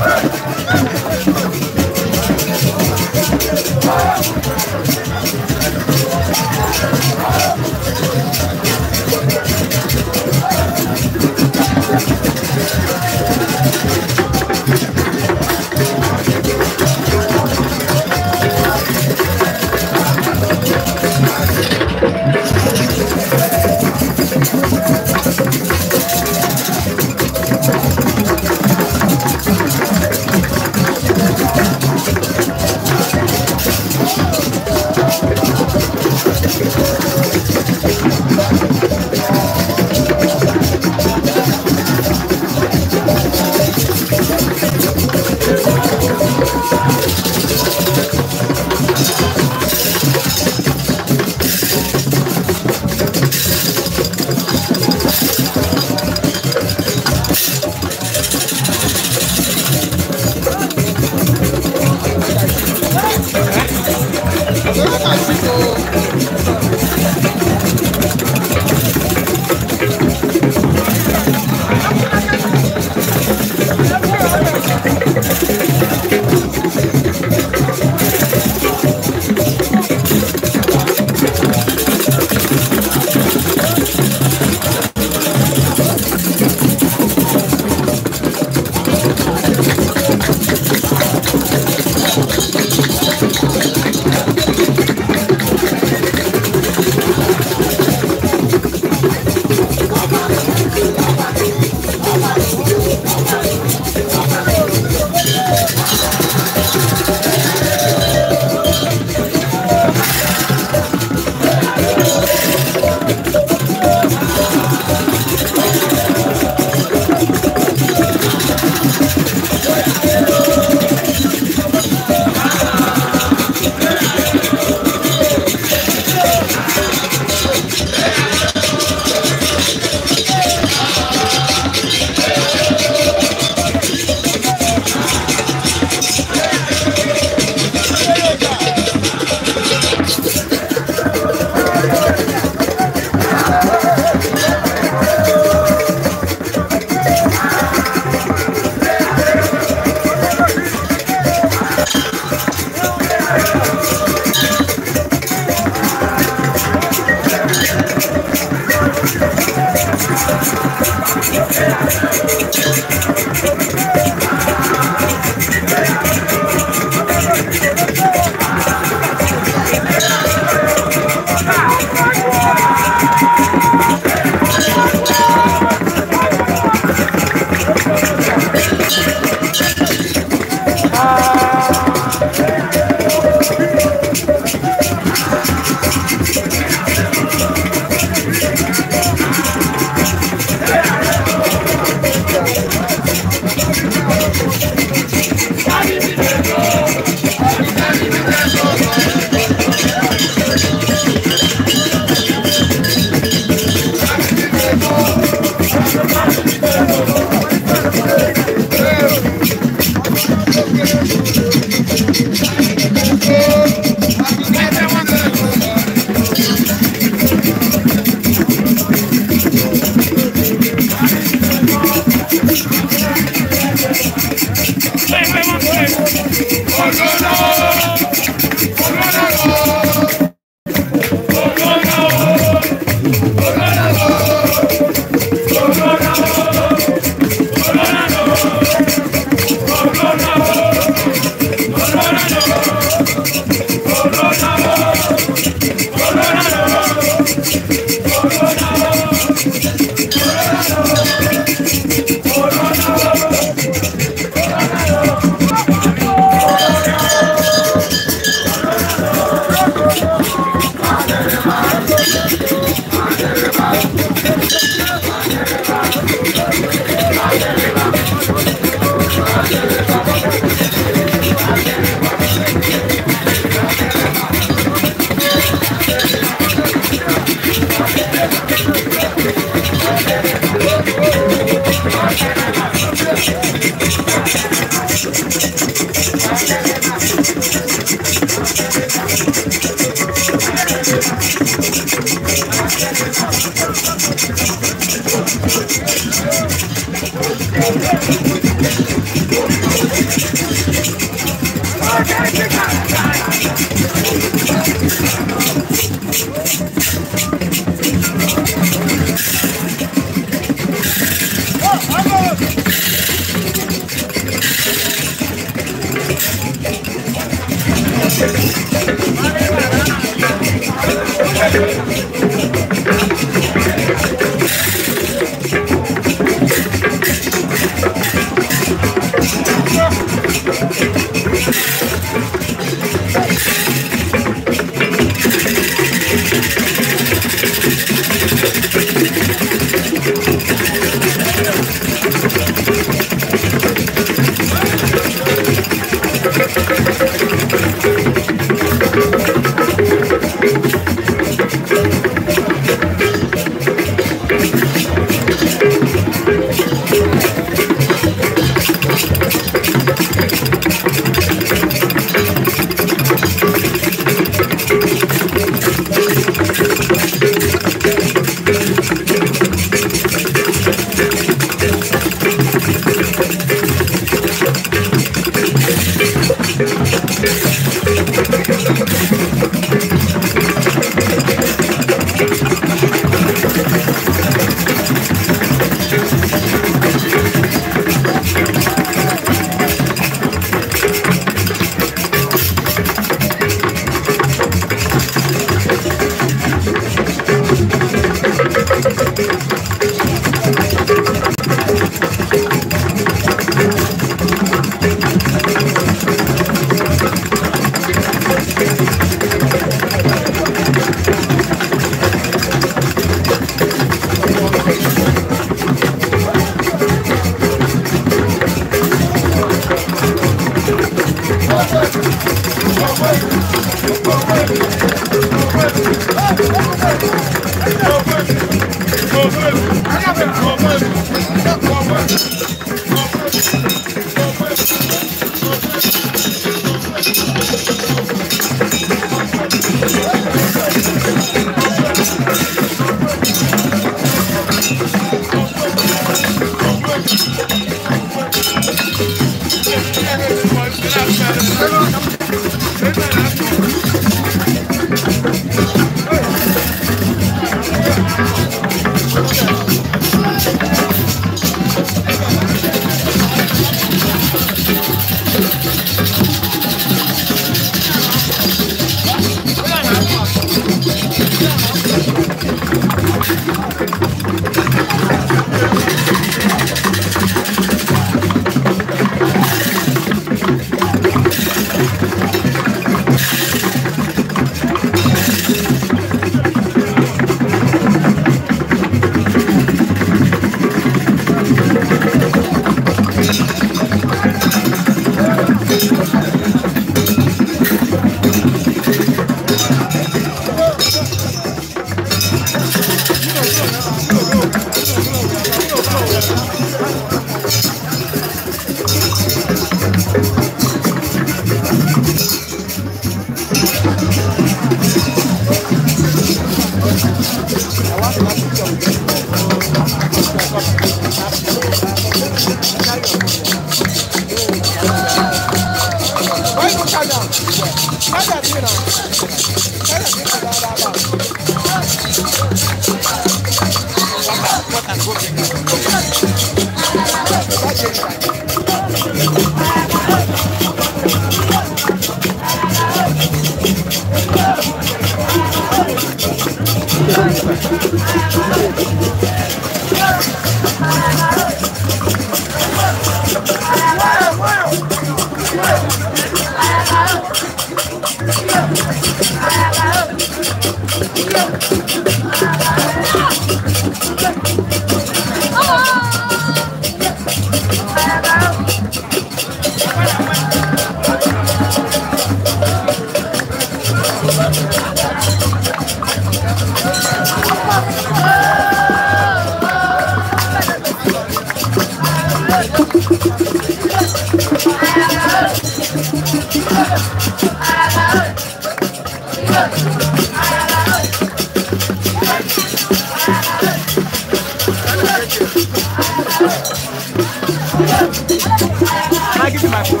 Can I give you my phone?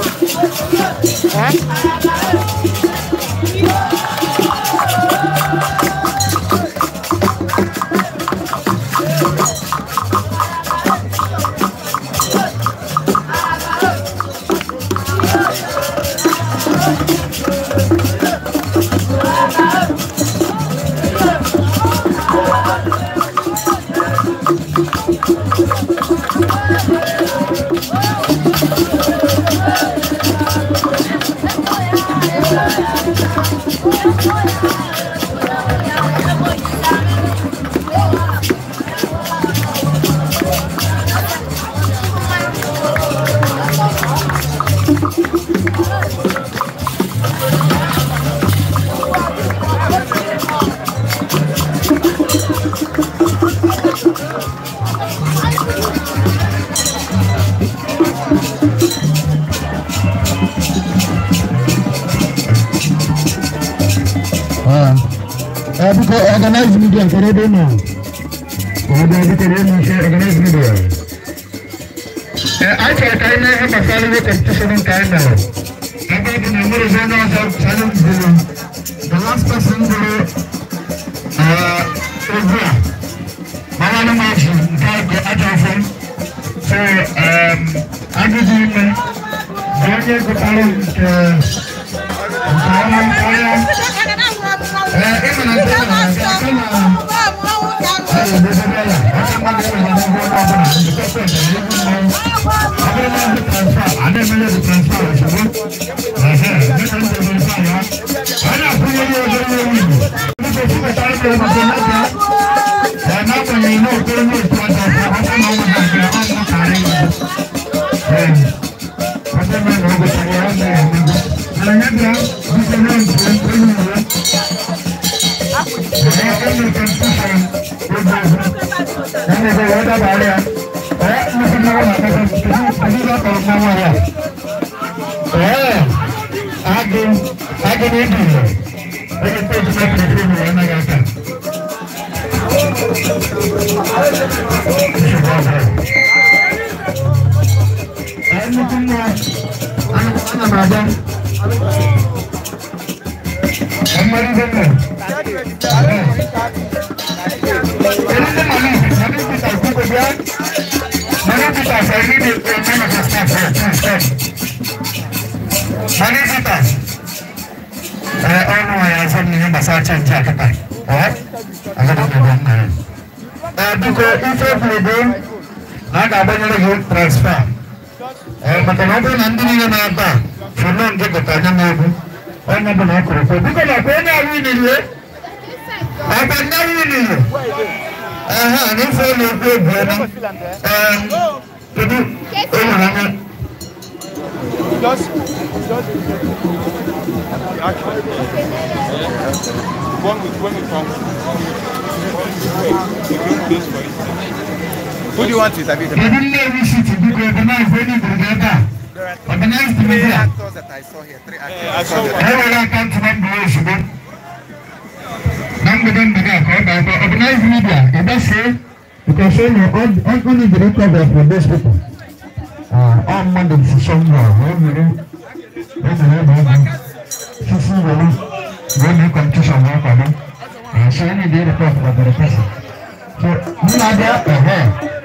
Eh? Organize media, can you do now? Organize media. I try to have a salary competition in time now. The last person to so Who do you want to interview? There are three actors that I saw here. Three actors. I saw one. Organize media. Because only the record for those people. On Monday, so, you are there.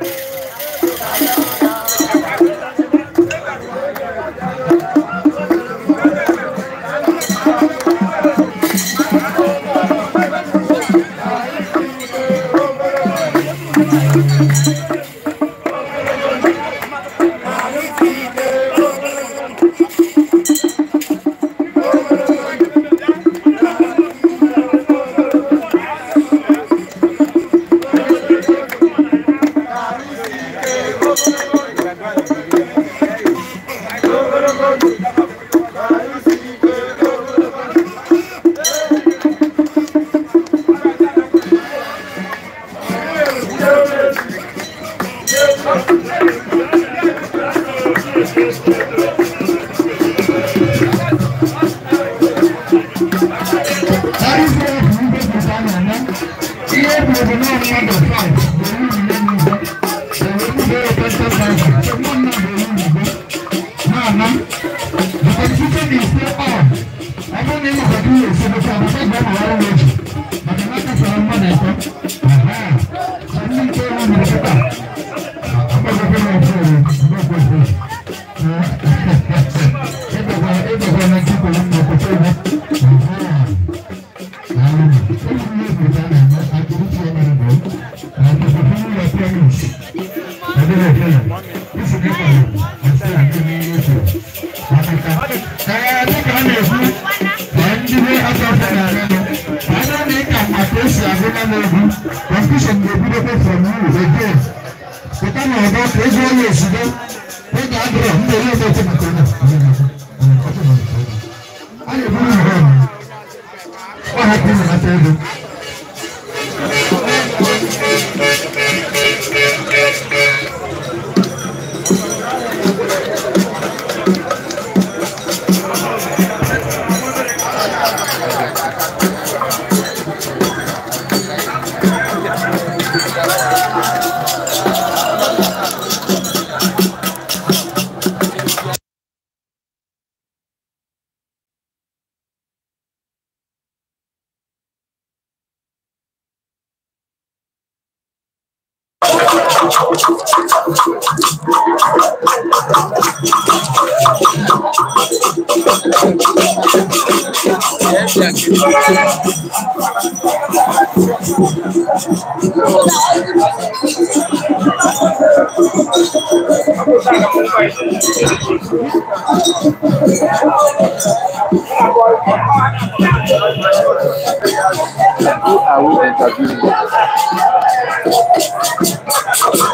Who are we interviewing?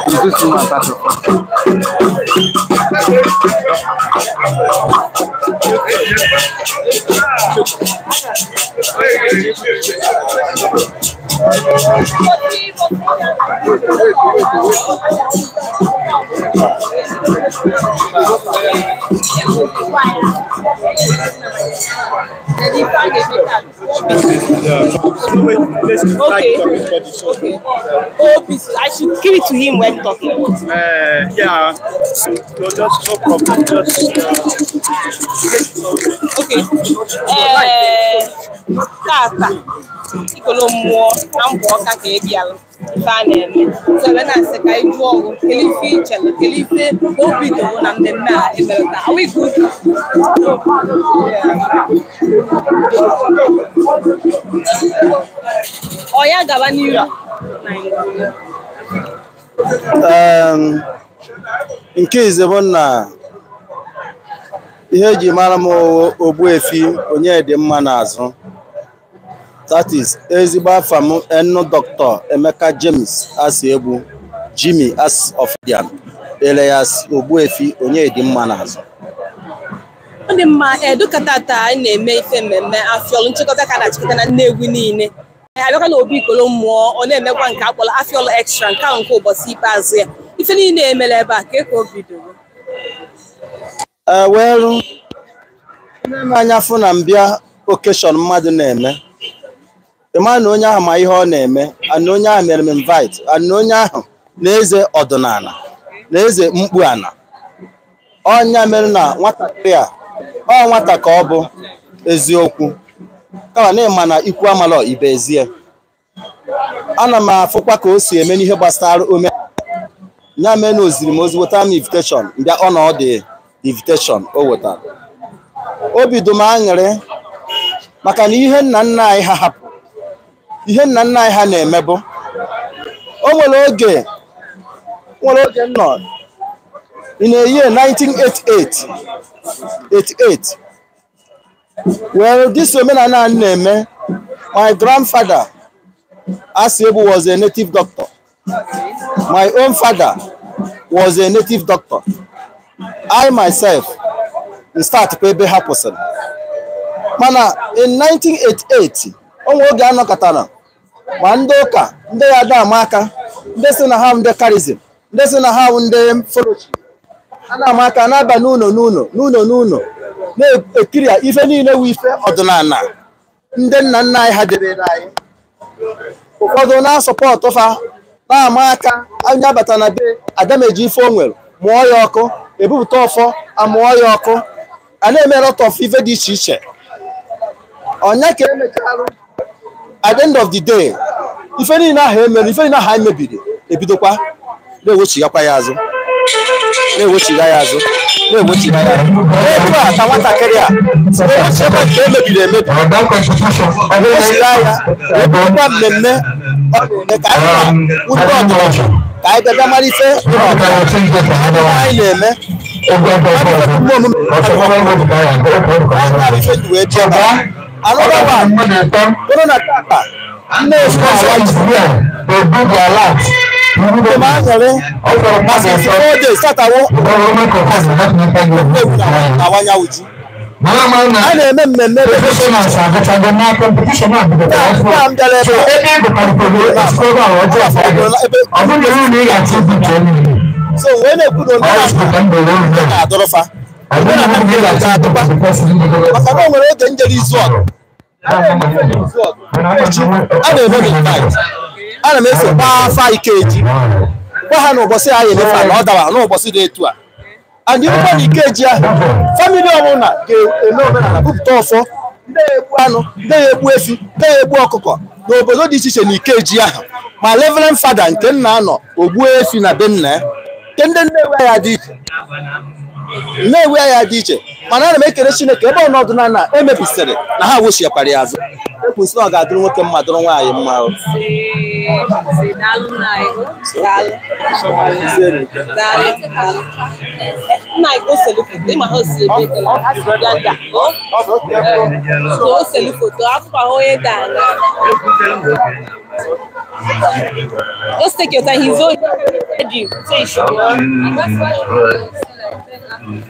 Is this woman part of us? Okay. Okay. Oh, I should give it to him when talking. Yeah. No, just no problem. Just. Okay. Tata. Ikolo mmụọ na mbọ ọka ka ị bịalụ ife a na-eme so ebe na-asị ka anyị jụọ ọgụ kedu ife i chelụ kedu ife obi doro na mmemme a emere taa. Are we good? Ọ ya gaba n'iru. Nke ize bụ na ihe eji mara m Ogbuefi Onyedimma n'azụ. That is ezigbo afa m enu Dr. Emeka James Asiegbu Jimmy as of Dian alias Ogbuefi Onyedimma n'azụ. Ọ dị mma. Dịka tata anyị na-eme ife mmemme Afịọlụ nchịkọta ka na-achịkọta na Nnewi niile, abịakwa na Obi Ikolo mmụọ ọ na-emekwa nke akpọrọ Afịọlụ Extra nke ahụ nke ụbọchị ikpeazụ ya. Ife niile emere ebe a ka o bidoro. Well, anya fụ na mbịa okeshọn mmadụ na-eme ịma na onye ahụ ma ihe ọ na-eme, ana onye ahụ mere m invite, ana onye ahụ na-eze ọdịnala na eze mkpu ana ọnya mere na nwatakịrị a ọ nwata ka ọ bụ eziokwu kama na ịma na ikwu amala ibe ezie. Ana m afụkwa ka o si eme n'ihe gbasara omenala ya mere na oziri m ozi wetara m invitation mbịa ọ na ọ dị invitation o wetara. Obi dum aṅụrị maka na ihe nna nna anyị ha hapụ, ihe nna nna anyị ha na-emebụ O nwere oge m nọ in a year 1988 88. Well, this omenala a na-eme, my grandfather Asiebu was a native doctor. My own father was a native doctor. I myself start ebe ha kwụsịrị. Mana in 1988, onwe oge anọkọtara ma ndị ụka, ndị ya ada ama aka, ndị si na ha ndị charism, ndị si na ha ndị fellowship, a na-ama aka na-aba n'ụlọ n'ụlọ n'ụlọ n'ụlọ na-ekiri ife niile wụ ife ọdịnala ndị nna nna anyị ha debere anyị. Ụfọdụ na-asọpọtụ fa na-ama aka anyị abata na be adameji ife o nwere mụọ ya ọkụ, ebupụta ọfọ amụọ ya ọkụ, a na-eme lot of ife dị iche iche. Ọnya ka emecharụ at the end of the day, ife niile ahụ emere, ife niile ahụ anyị mebiri ebidokwa na-ewechighakwa ya azụ, na-ewechiga ya azụ, na-ewechiga ya azụ. Etu a ka nwatakịrị a na-ewechighakwa nke emebiri emebi, ewechiga ya, ebidokwa mmemme ọ na-eme ka anyị na ụdị ọdịnala ka anyị bịa mara ife anyị na-eme. Another one, bụrụ na tata nne a na-eme mmemme so wee na-ekwu na na-adọrọfa maka na o nwere oge njere izu ọgụ a na-eme gị invite, ana m eso gbaa afa Ikeji gwa ha na ụbọchị anyị emefa na ọ dara n'ụbọchị dị etu a. And ịrụkwa na Ikeji ahụ, famili ọbụla ga-eme omenala bupụta ọfọ, ndị ya egbu anụ, ndị ya egbu efi, ndị ya egbu ọkụkọ n'obodo dị iche iche na Ikeji ahụ. Ma Reverend Fada nke nna anọ ogbuo efi na be nna ya, nke ndị Nnewi ya dị iche, Nnewi ya dị iche. Mana ana m ekele Chineke ebe ọnọdụ na emebisiri na ha wechiakwara ya azụ. Ekwesị na ọ ga-adịrị nwoke mma dịrị nwaanyị mma. Just take your time. He's already. So you should. And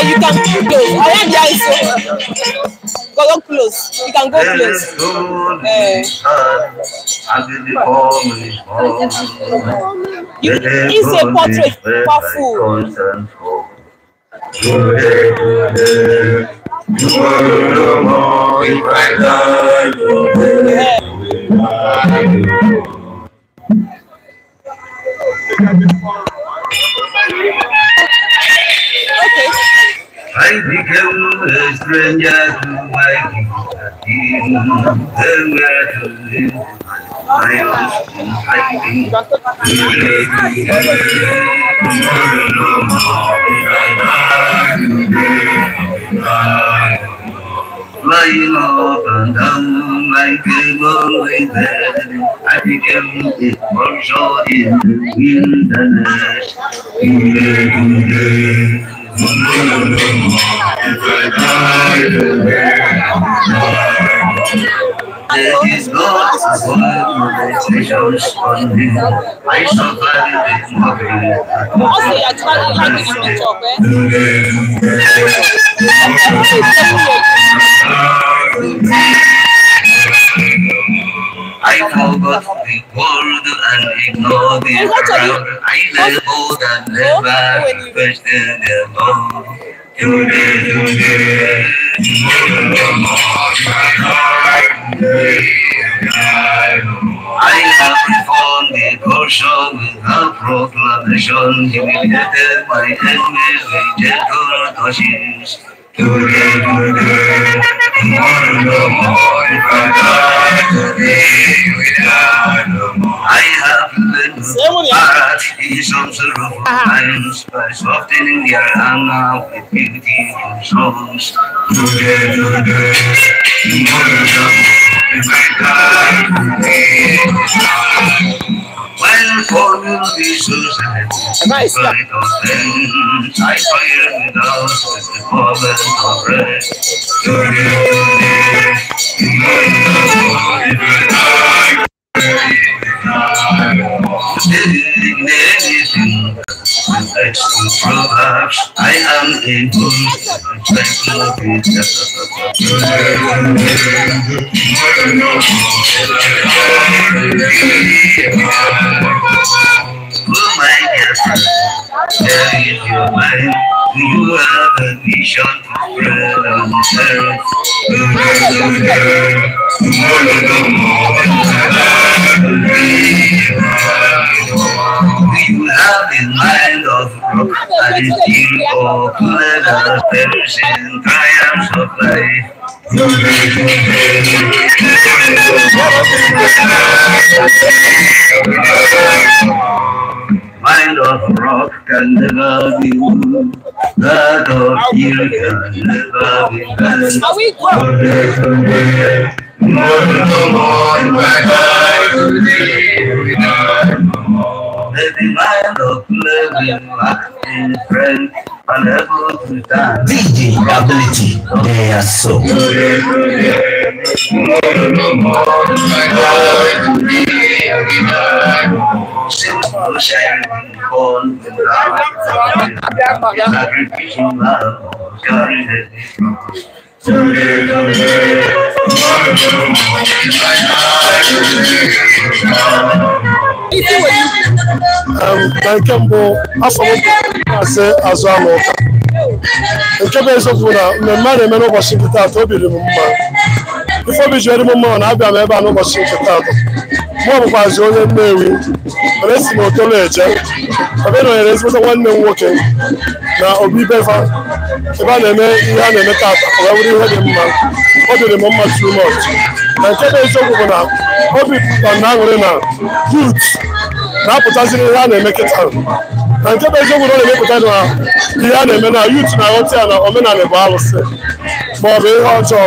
you can go close. I am there, so go close. You can go close. You, it's a portrait, powerful. Okay. I became a stranger to my king, to him, I was hiding. Flying up and down like a lonely bird, I became a vulture in the wilderness. There is God on him. I suffered the Also, you are trying to like this picture, eh? I forgot the world and ignored the crowd. I labeled and never questioned the law. Today, today, I have reformed the culture without proclamation, humiliated my enemies with gentle touches. Today, today, tomorrow no more. If I die today, we die no more. I have learned to part in some sorrowful times by softening their anger with beautiful songs. Today, today, tomorrow no more. If I die today, Nice. I am a bull. Oh my dear friend, there is your mind. You have a vision to spread on earth. You have a mind of rock and steel or leather, perishing triumphs of life. Mind of rock can never be moved, that of steel can never be bent. Are we The mind of living in friend, unable to stand. DJ ability, they are so. Na nke mbụ afọ m na-asị azụ anụ ụka nke bụ eziokwu na mmemme a na-eme n'ụbọchị nke taata obi dị m mma. Ife obi ji dị m mma na-abịa m ebe a n'ụbọchị nke taata. Mụ bụkwazi onye Nnewi, mana esi m Otolo eje ebe na onyere ezigbote nwanne m nwoke na obi befa ebe a na-eme ihe a na-eme taata ọ wee bụrụ ihe dị mma. Obi dị m mma too much. Na nke bụ eziokwu bụ na obi pụtara na aṅụrị na youth na-apụtaziri ihe a na-eme kịta. Na nke bụ eziokwu na ọ na-emepụta na ihe a na-eme na youth na-aghọta ya na omenala bụ alụsị ma ọ bụ ihe ọjọọ.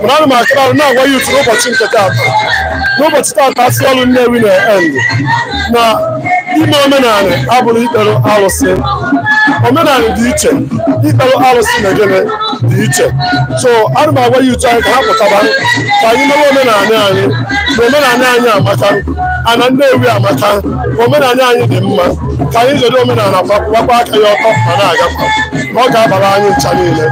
Mana ana m akara na-agwa youth n'ụbọchị nke taata, n'ụbọchị taata asị ọrụ Nnewi na-end na ime omenala abụrụ ikpere alụsị. Omenala dị iche, ikpere alụsị na gịnị dị iche. So ana m agwa youth anyị ka ha pụtaba ka anyị mewe omenala anyị, na omenala anyị amaka, ana Nnewi amaka, omenala anyị dị mma, ka anyị jide omenala gbakwa aka ya ọtọ ma na-agakwa, na ọ ga-abara anyị ncha niile.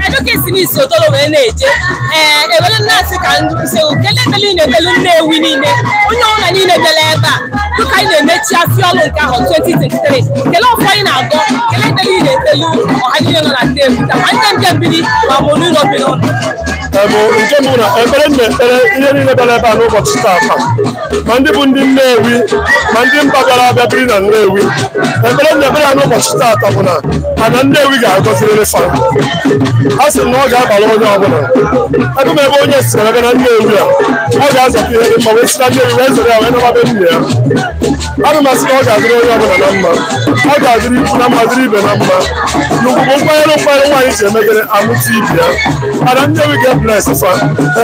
Edu ka esi n'isi Otolo wee na-eje ee ewere nnaasị ka nse kelee ekpele na-ekpelu Nnewi niile, onye ọbụla niile bịara ebe a dịka anyị na-emechi afịa ọlụ nke ahụ 2023. Kelee ọfọ anyị na-agọ, kelee ekpele ị na-ekpelu ọha niile nọ na Nnewi taa, ma ndị mbịa mbiri ma bụ n'ụlọ bi n'ụlọ. Bụ nke mbụ na ekpere m na-ekpere ihe niile bịara ebe a n'ụbọchị taata, ma ndị bụ ndị Nnewi ma ndị mba bịara abịa biri na Nnewi, ekpere m na-ekpere ya n'ụbọchị taata bụ na ana Nnewi ga-agọzirịrị fa. A sị na ọ ga-abara onye ọbụla ebe m ebe onye si ebe na Nnewi a ọ ga-azọpụ ihe dị mma wee si na Nnewi wee zere ya wee naba be nne ya. Ana m asị na ọ ga-adịrị onye ọbụla na mma, ọ ga-adịrị ikwu na mma, dịrị ibe na mma. N'ugwu bụ nkwanyere nkwanyere nwaanyị ji emegere amụta ibe ya. Ana Nnewi ga-ebles fa,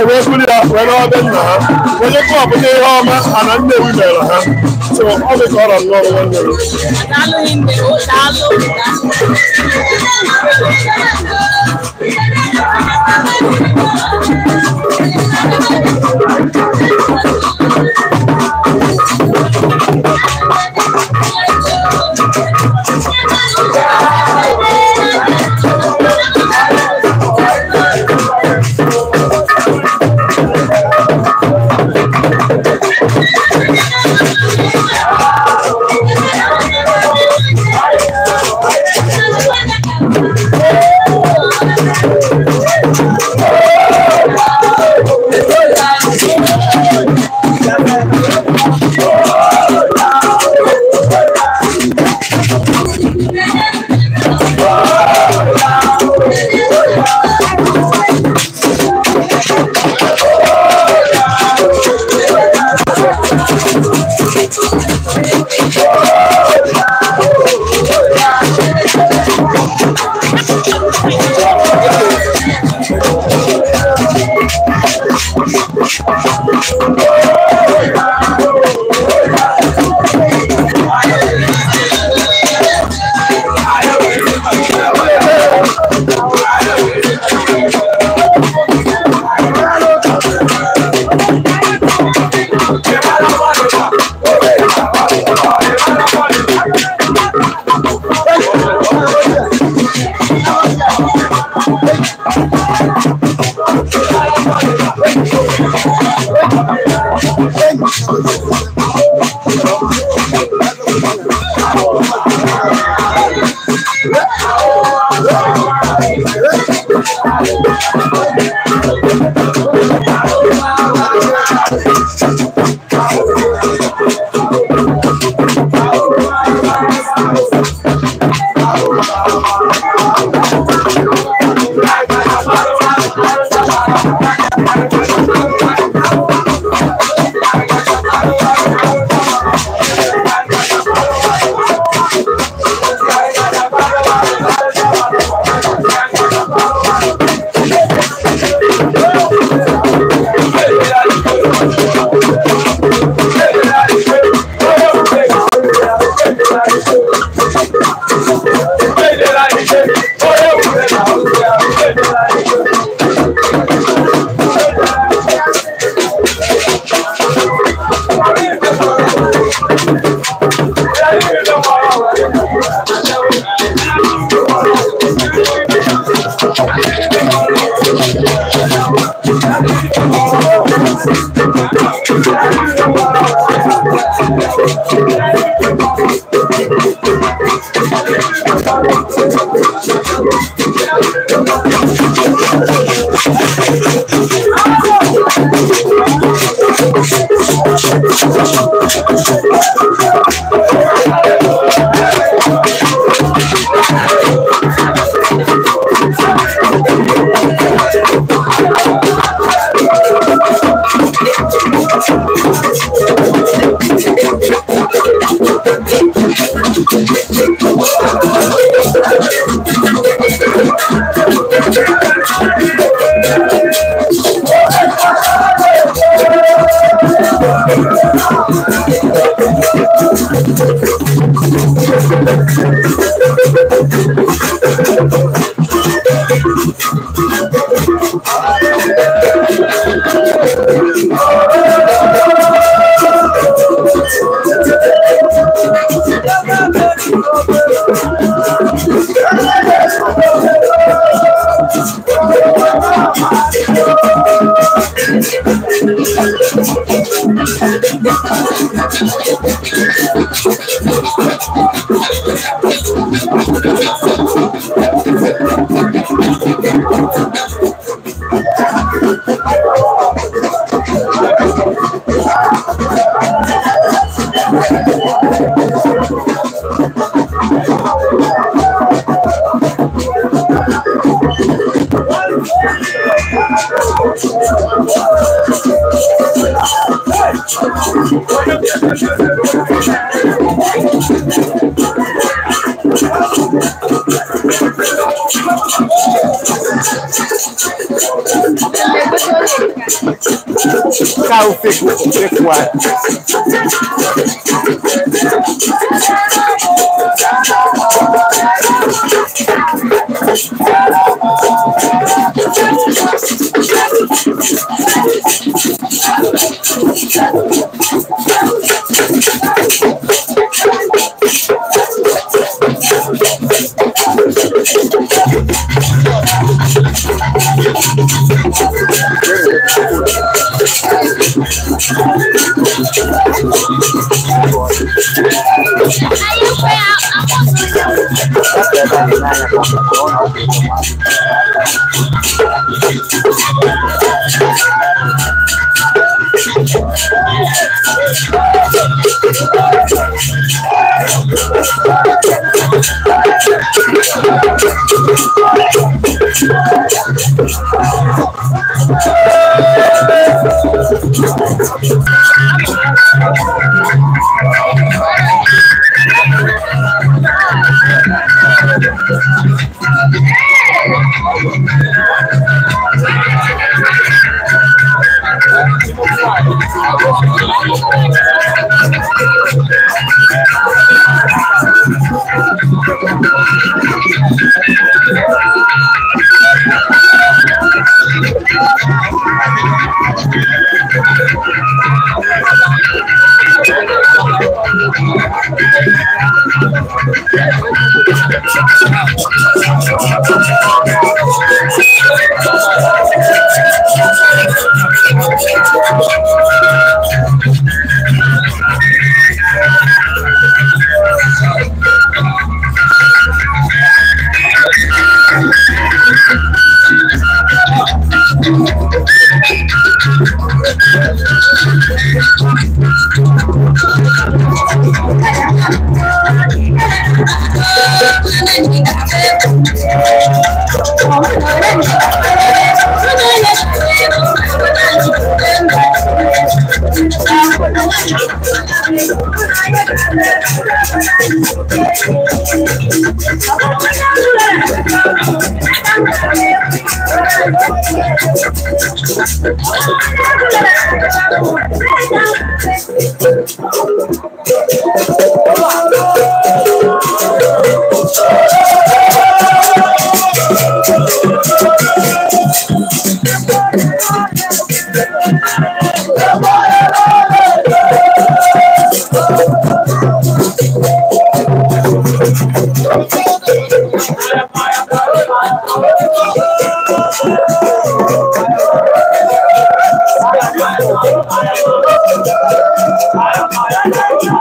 wee buru ya wee nawa be nna ha, wee kọwapụta ihe ọma ana Nnewi mere ha. So ọ dị ka ọrọ nnọọ nwanne m. Daalụ hinne, o daalụ.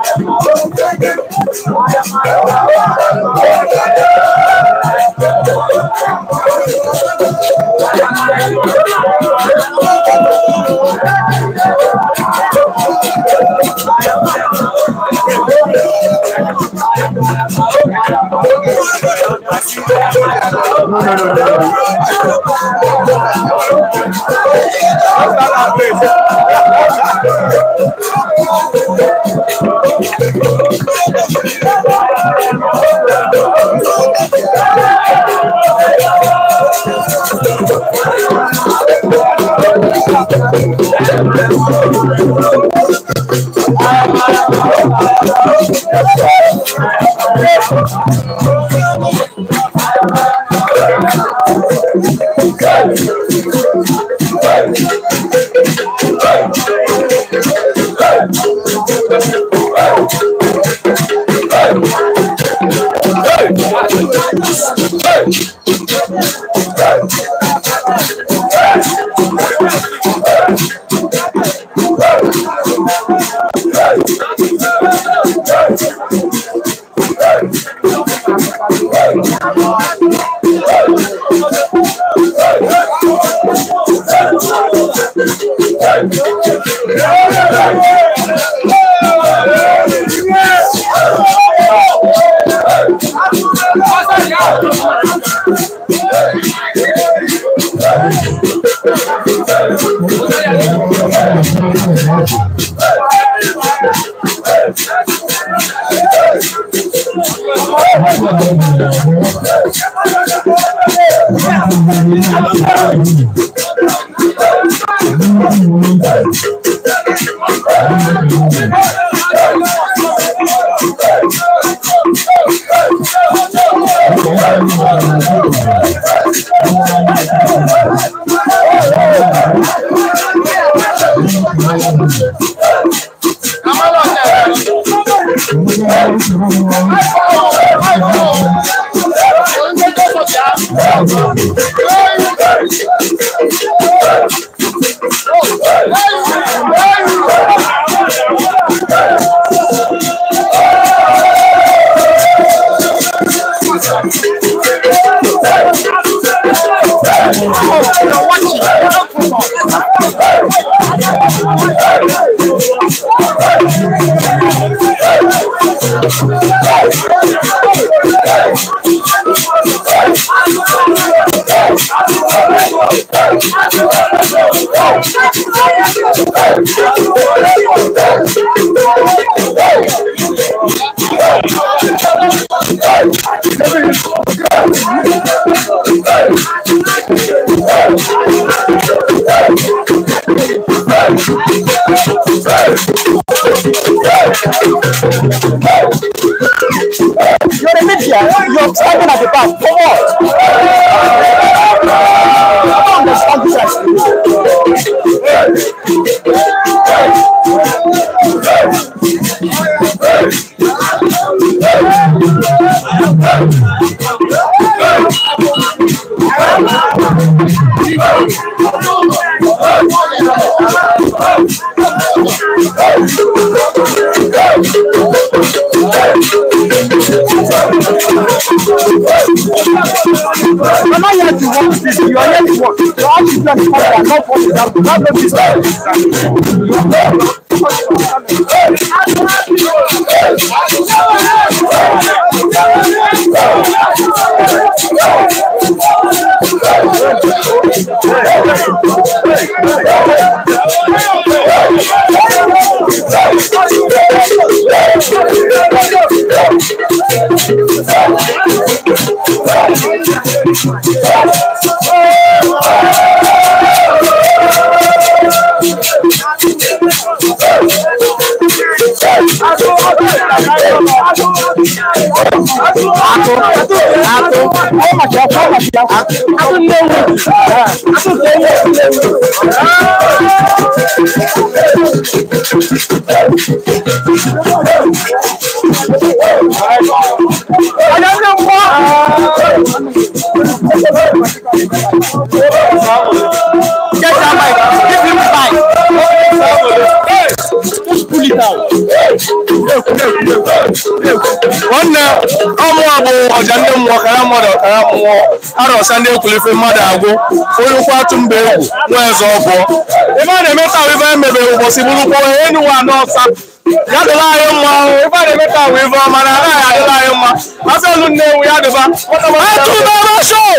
I No. You're a media. You're standing at the back. For what? I don't understand this excuse. You're not here to work, you are here to work. You are here to work, not for example. Not this. Get that mic. Give him mic. Just pull it out. Nwanne ọmụ bụ ọja ndị mmụọ kara mmadụ ọkara mmụọ arọsa ndị ekwulife mmadụ agwụ onye ukwu atụ mba egwu nwa eze ọbụọ ebe a na-eme taa ibe emebe ụbọchị bụrụkwa enuwa n'ọsa Ya dịla anyị mma ife a na-eme taa wee ife ọma na anaghị adịla anyị mma. Afịọlụ Nnewi ya dịba. Atụmara show!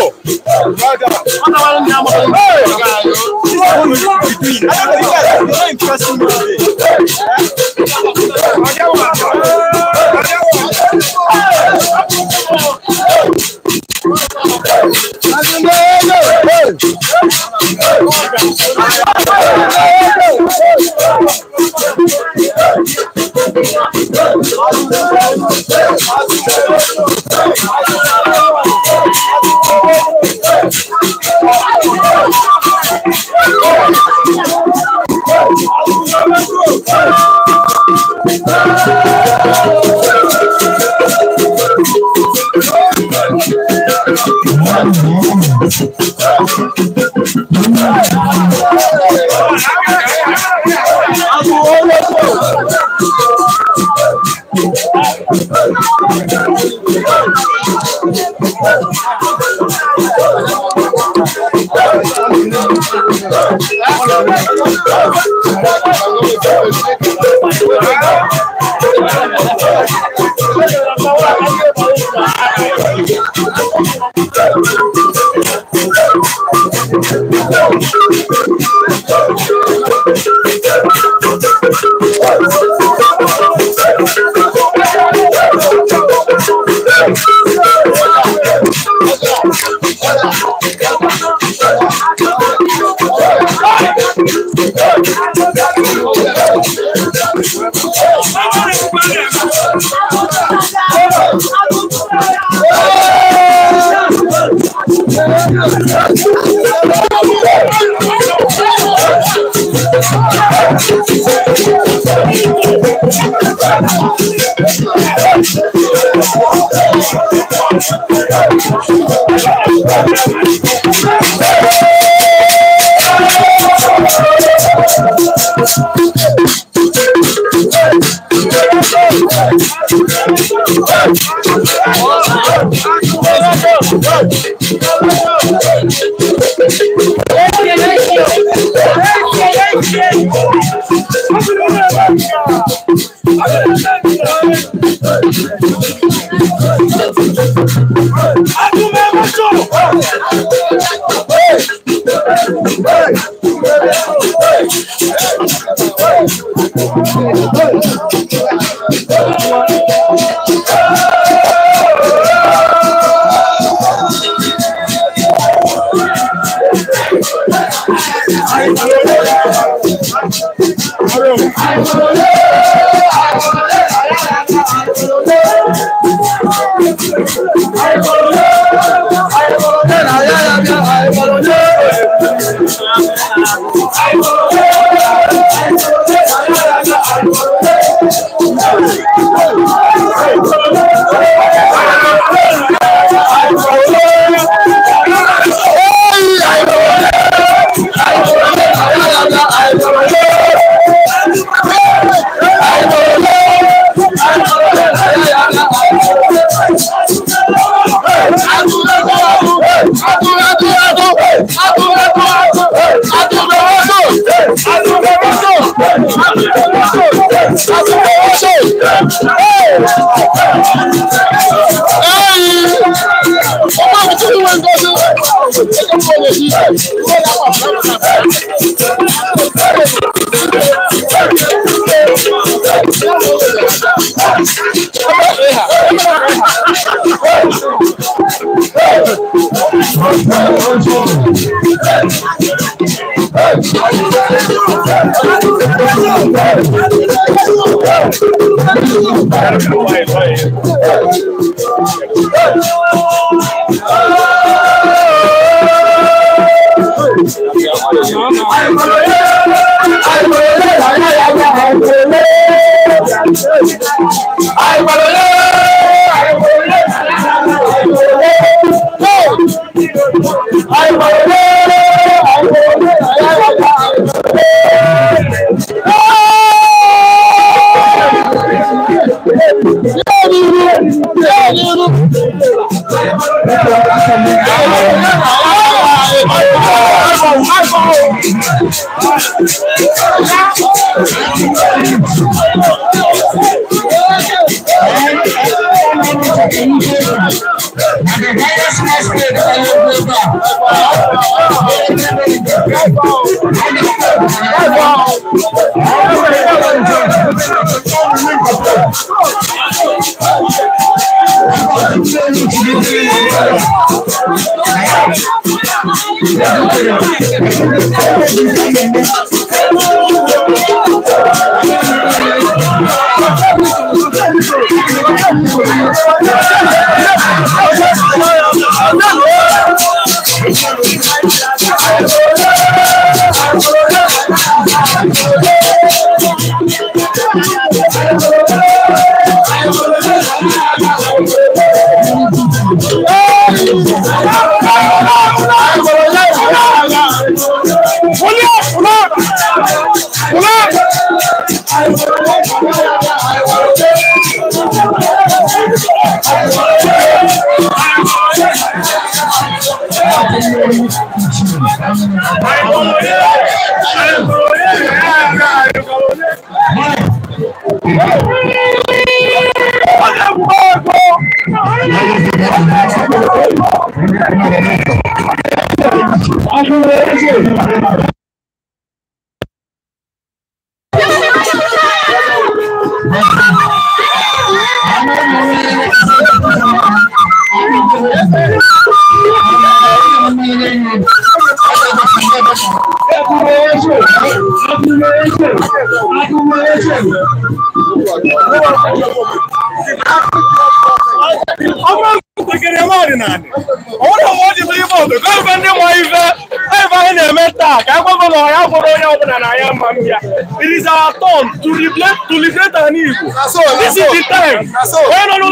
It is our turn to liberate an Igbo. This is the time. When on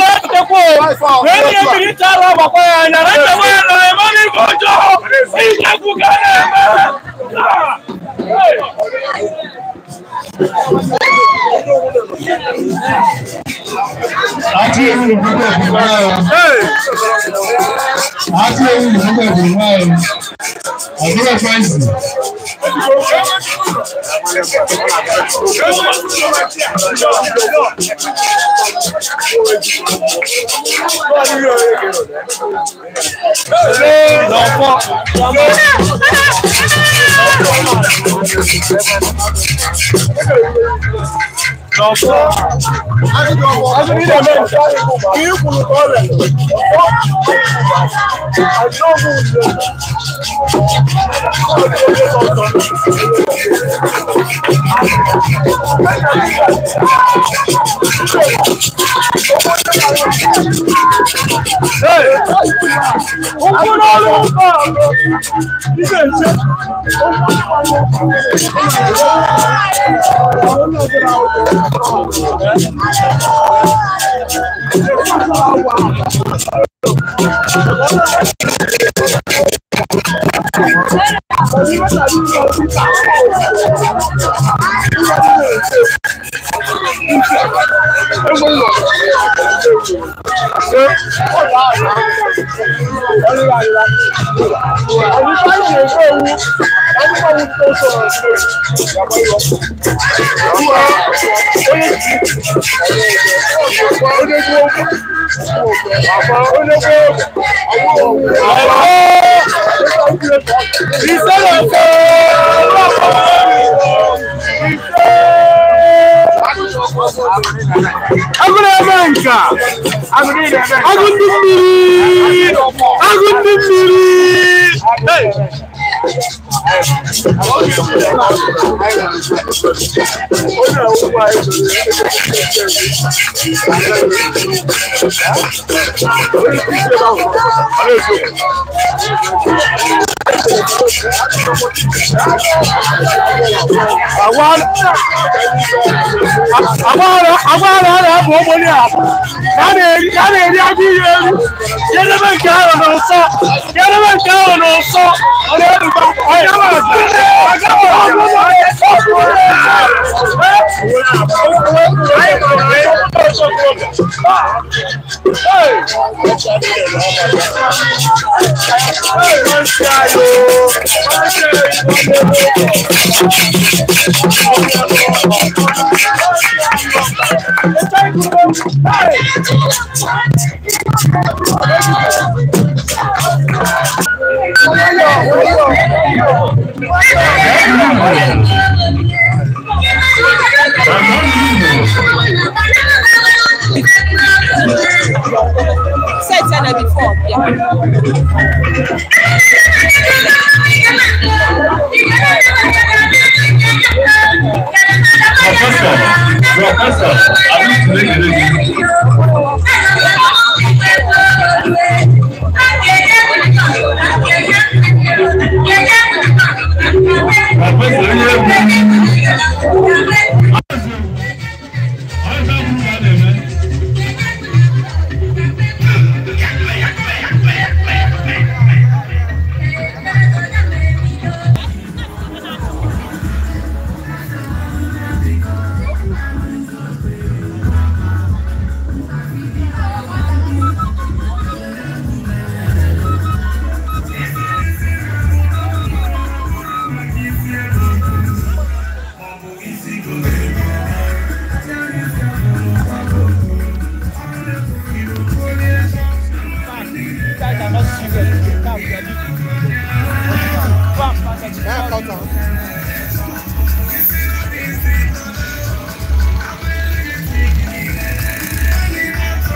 Set na before. Professor, Yeah.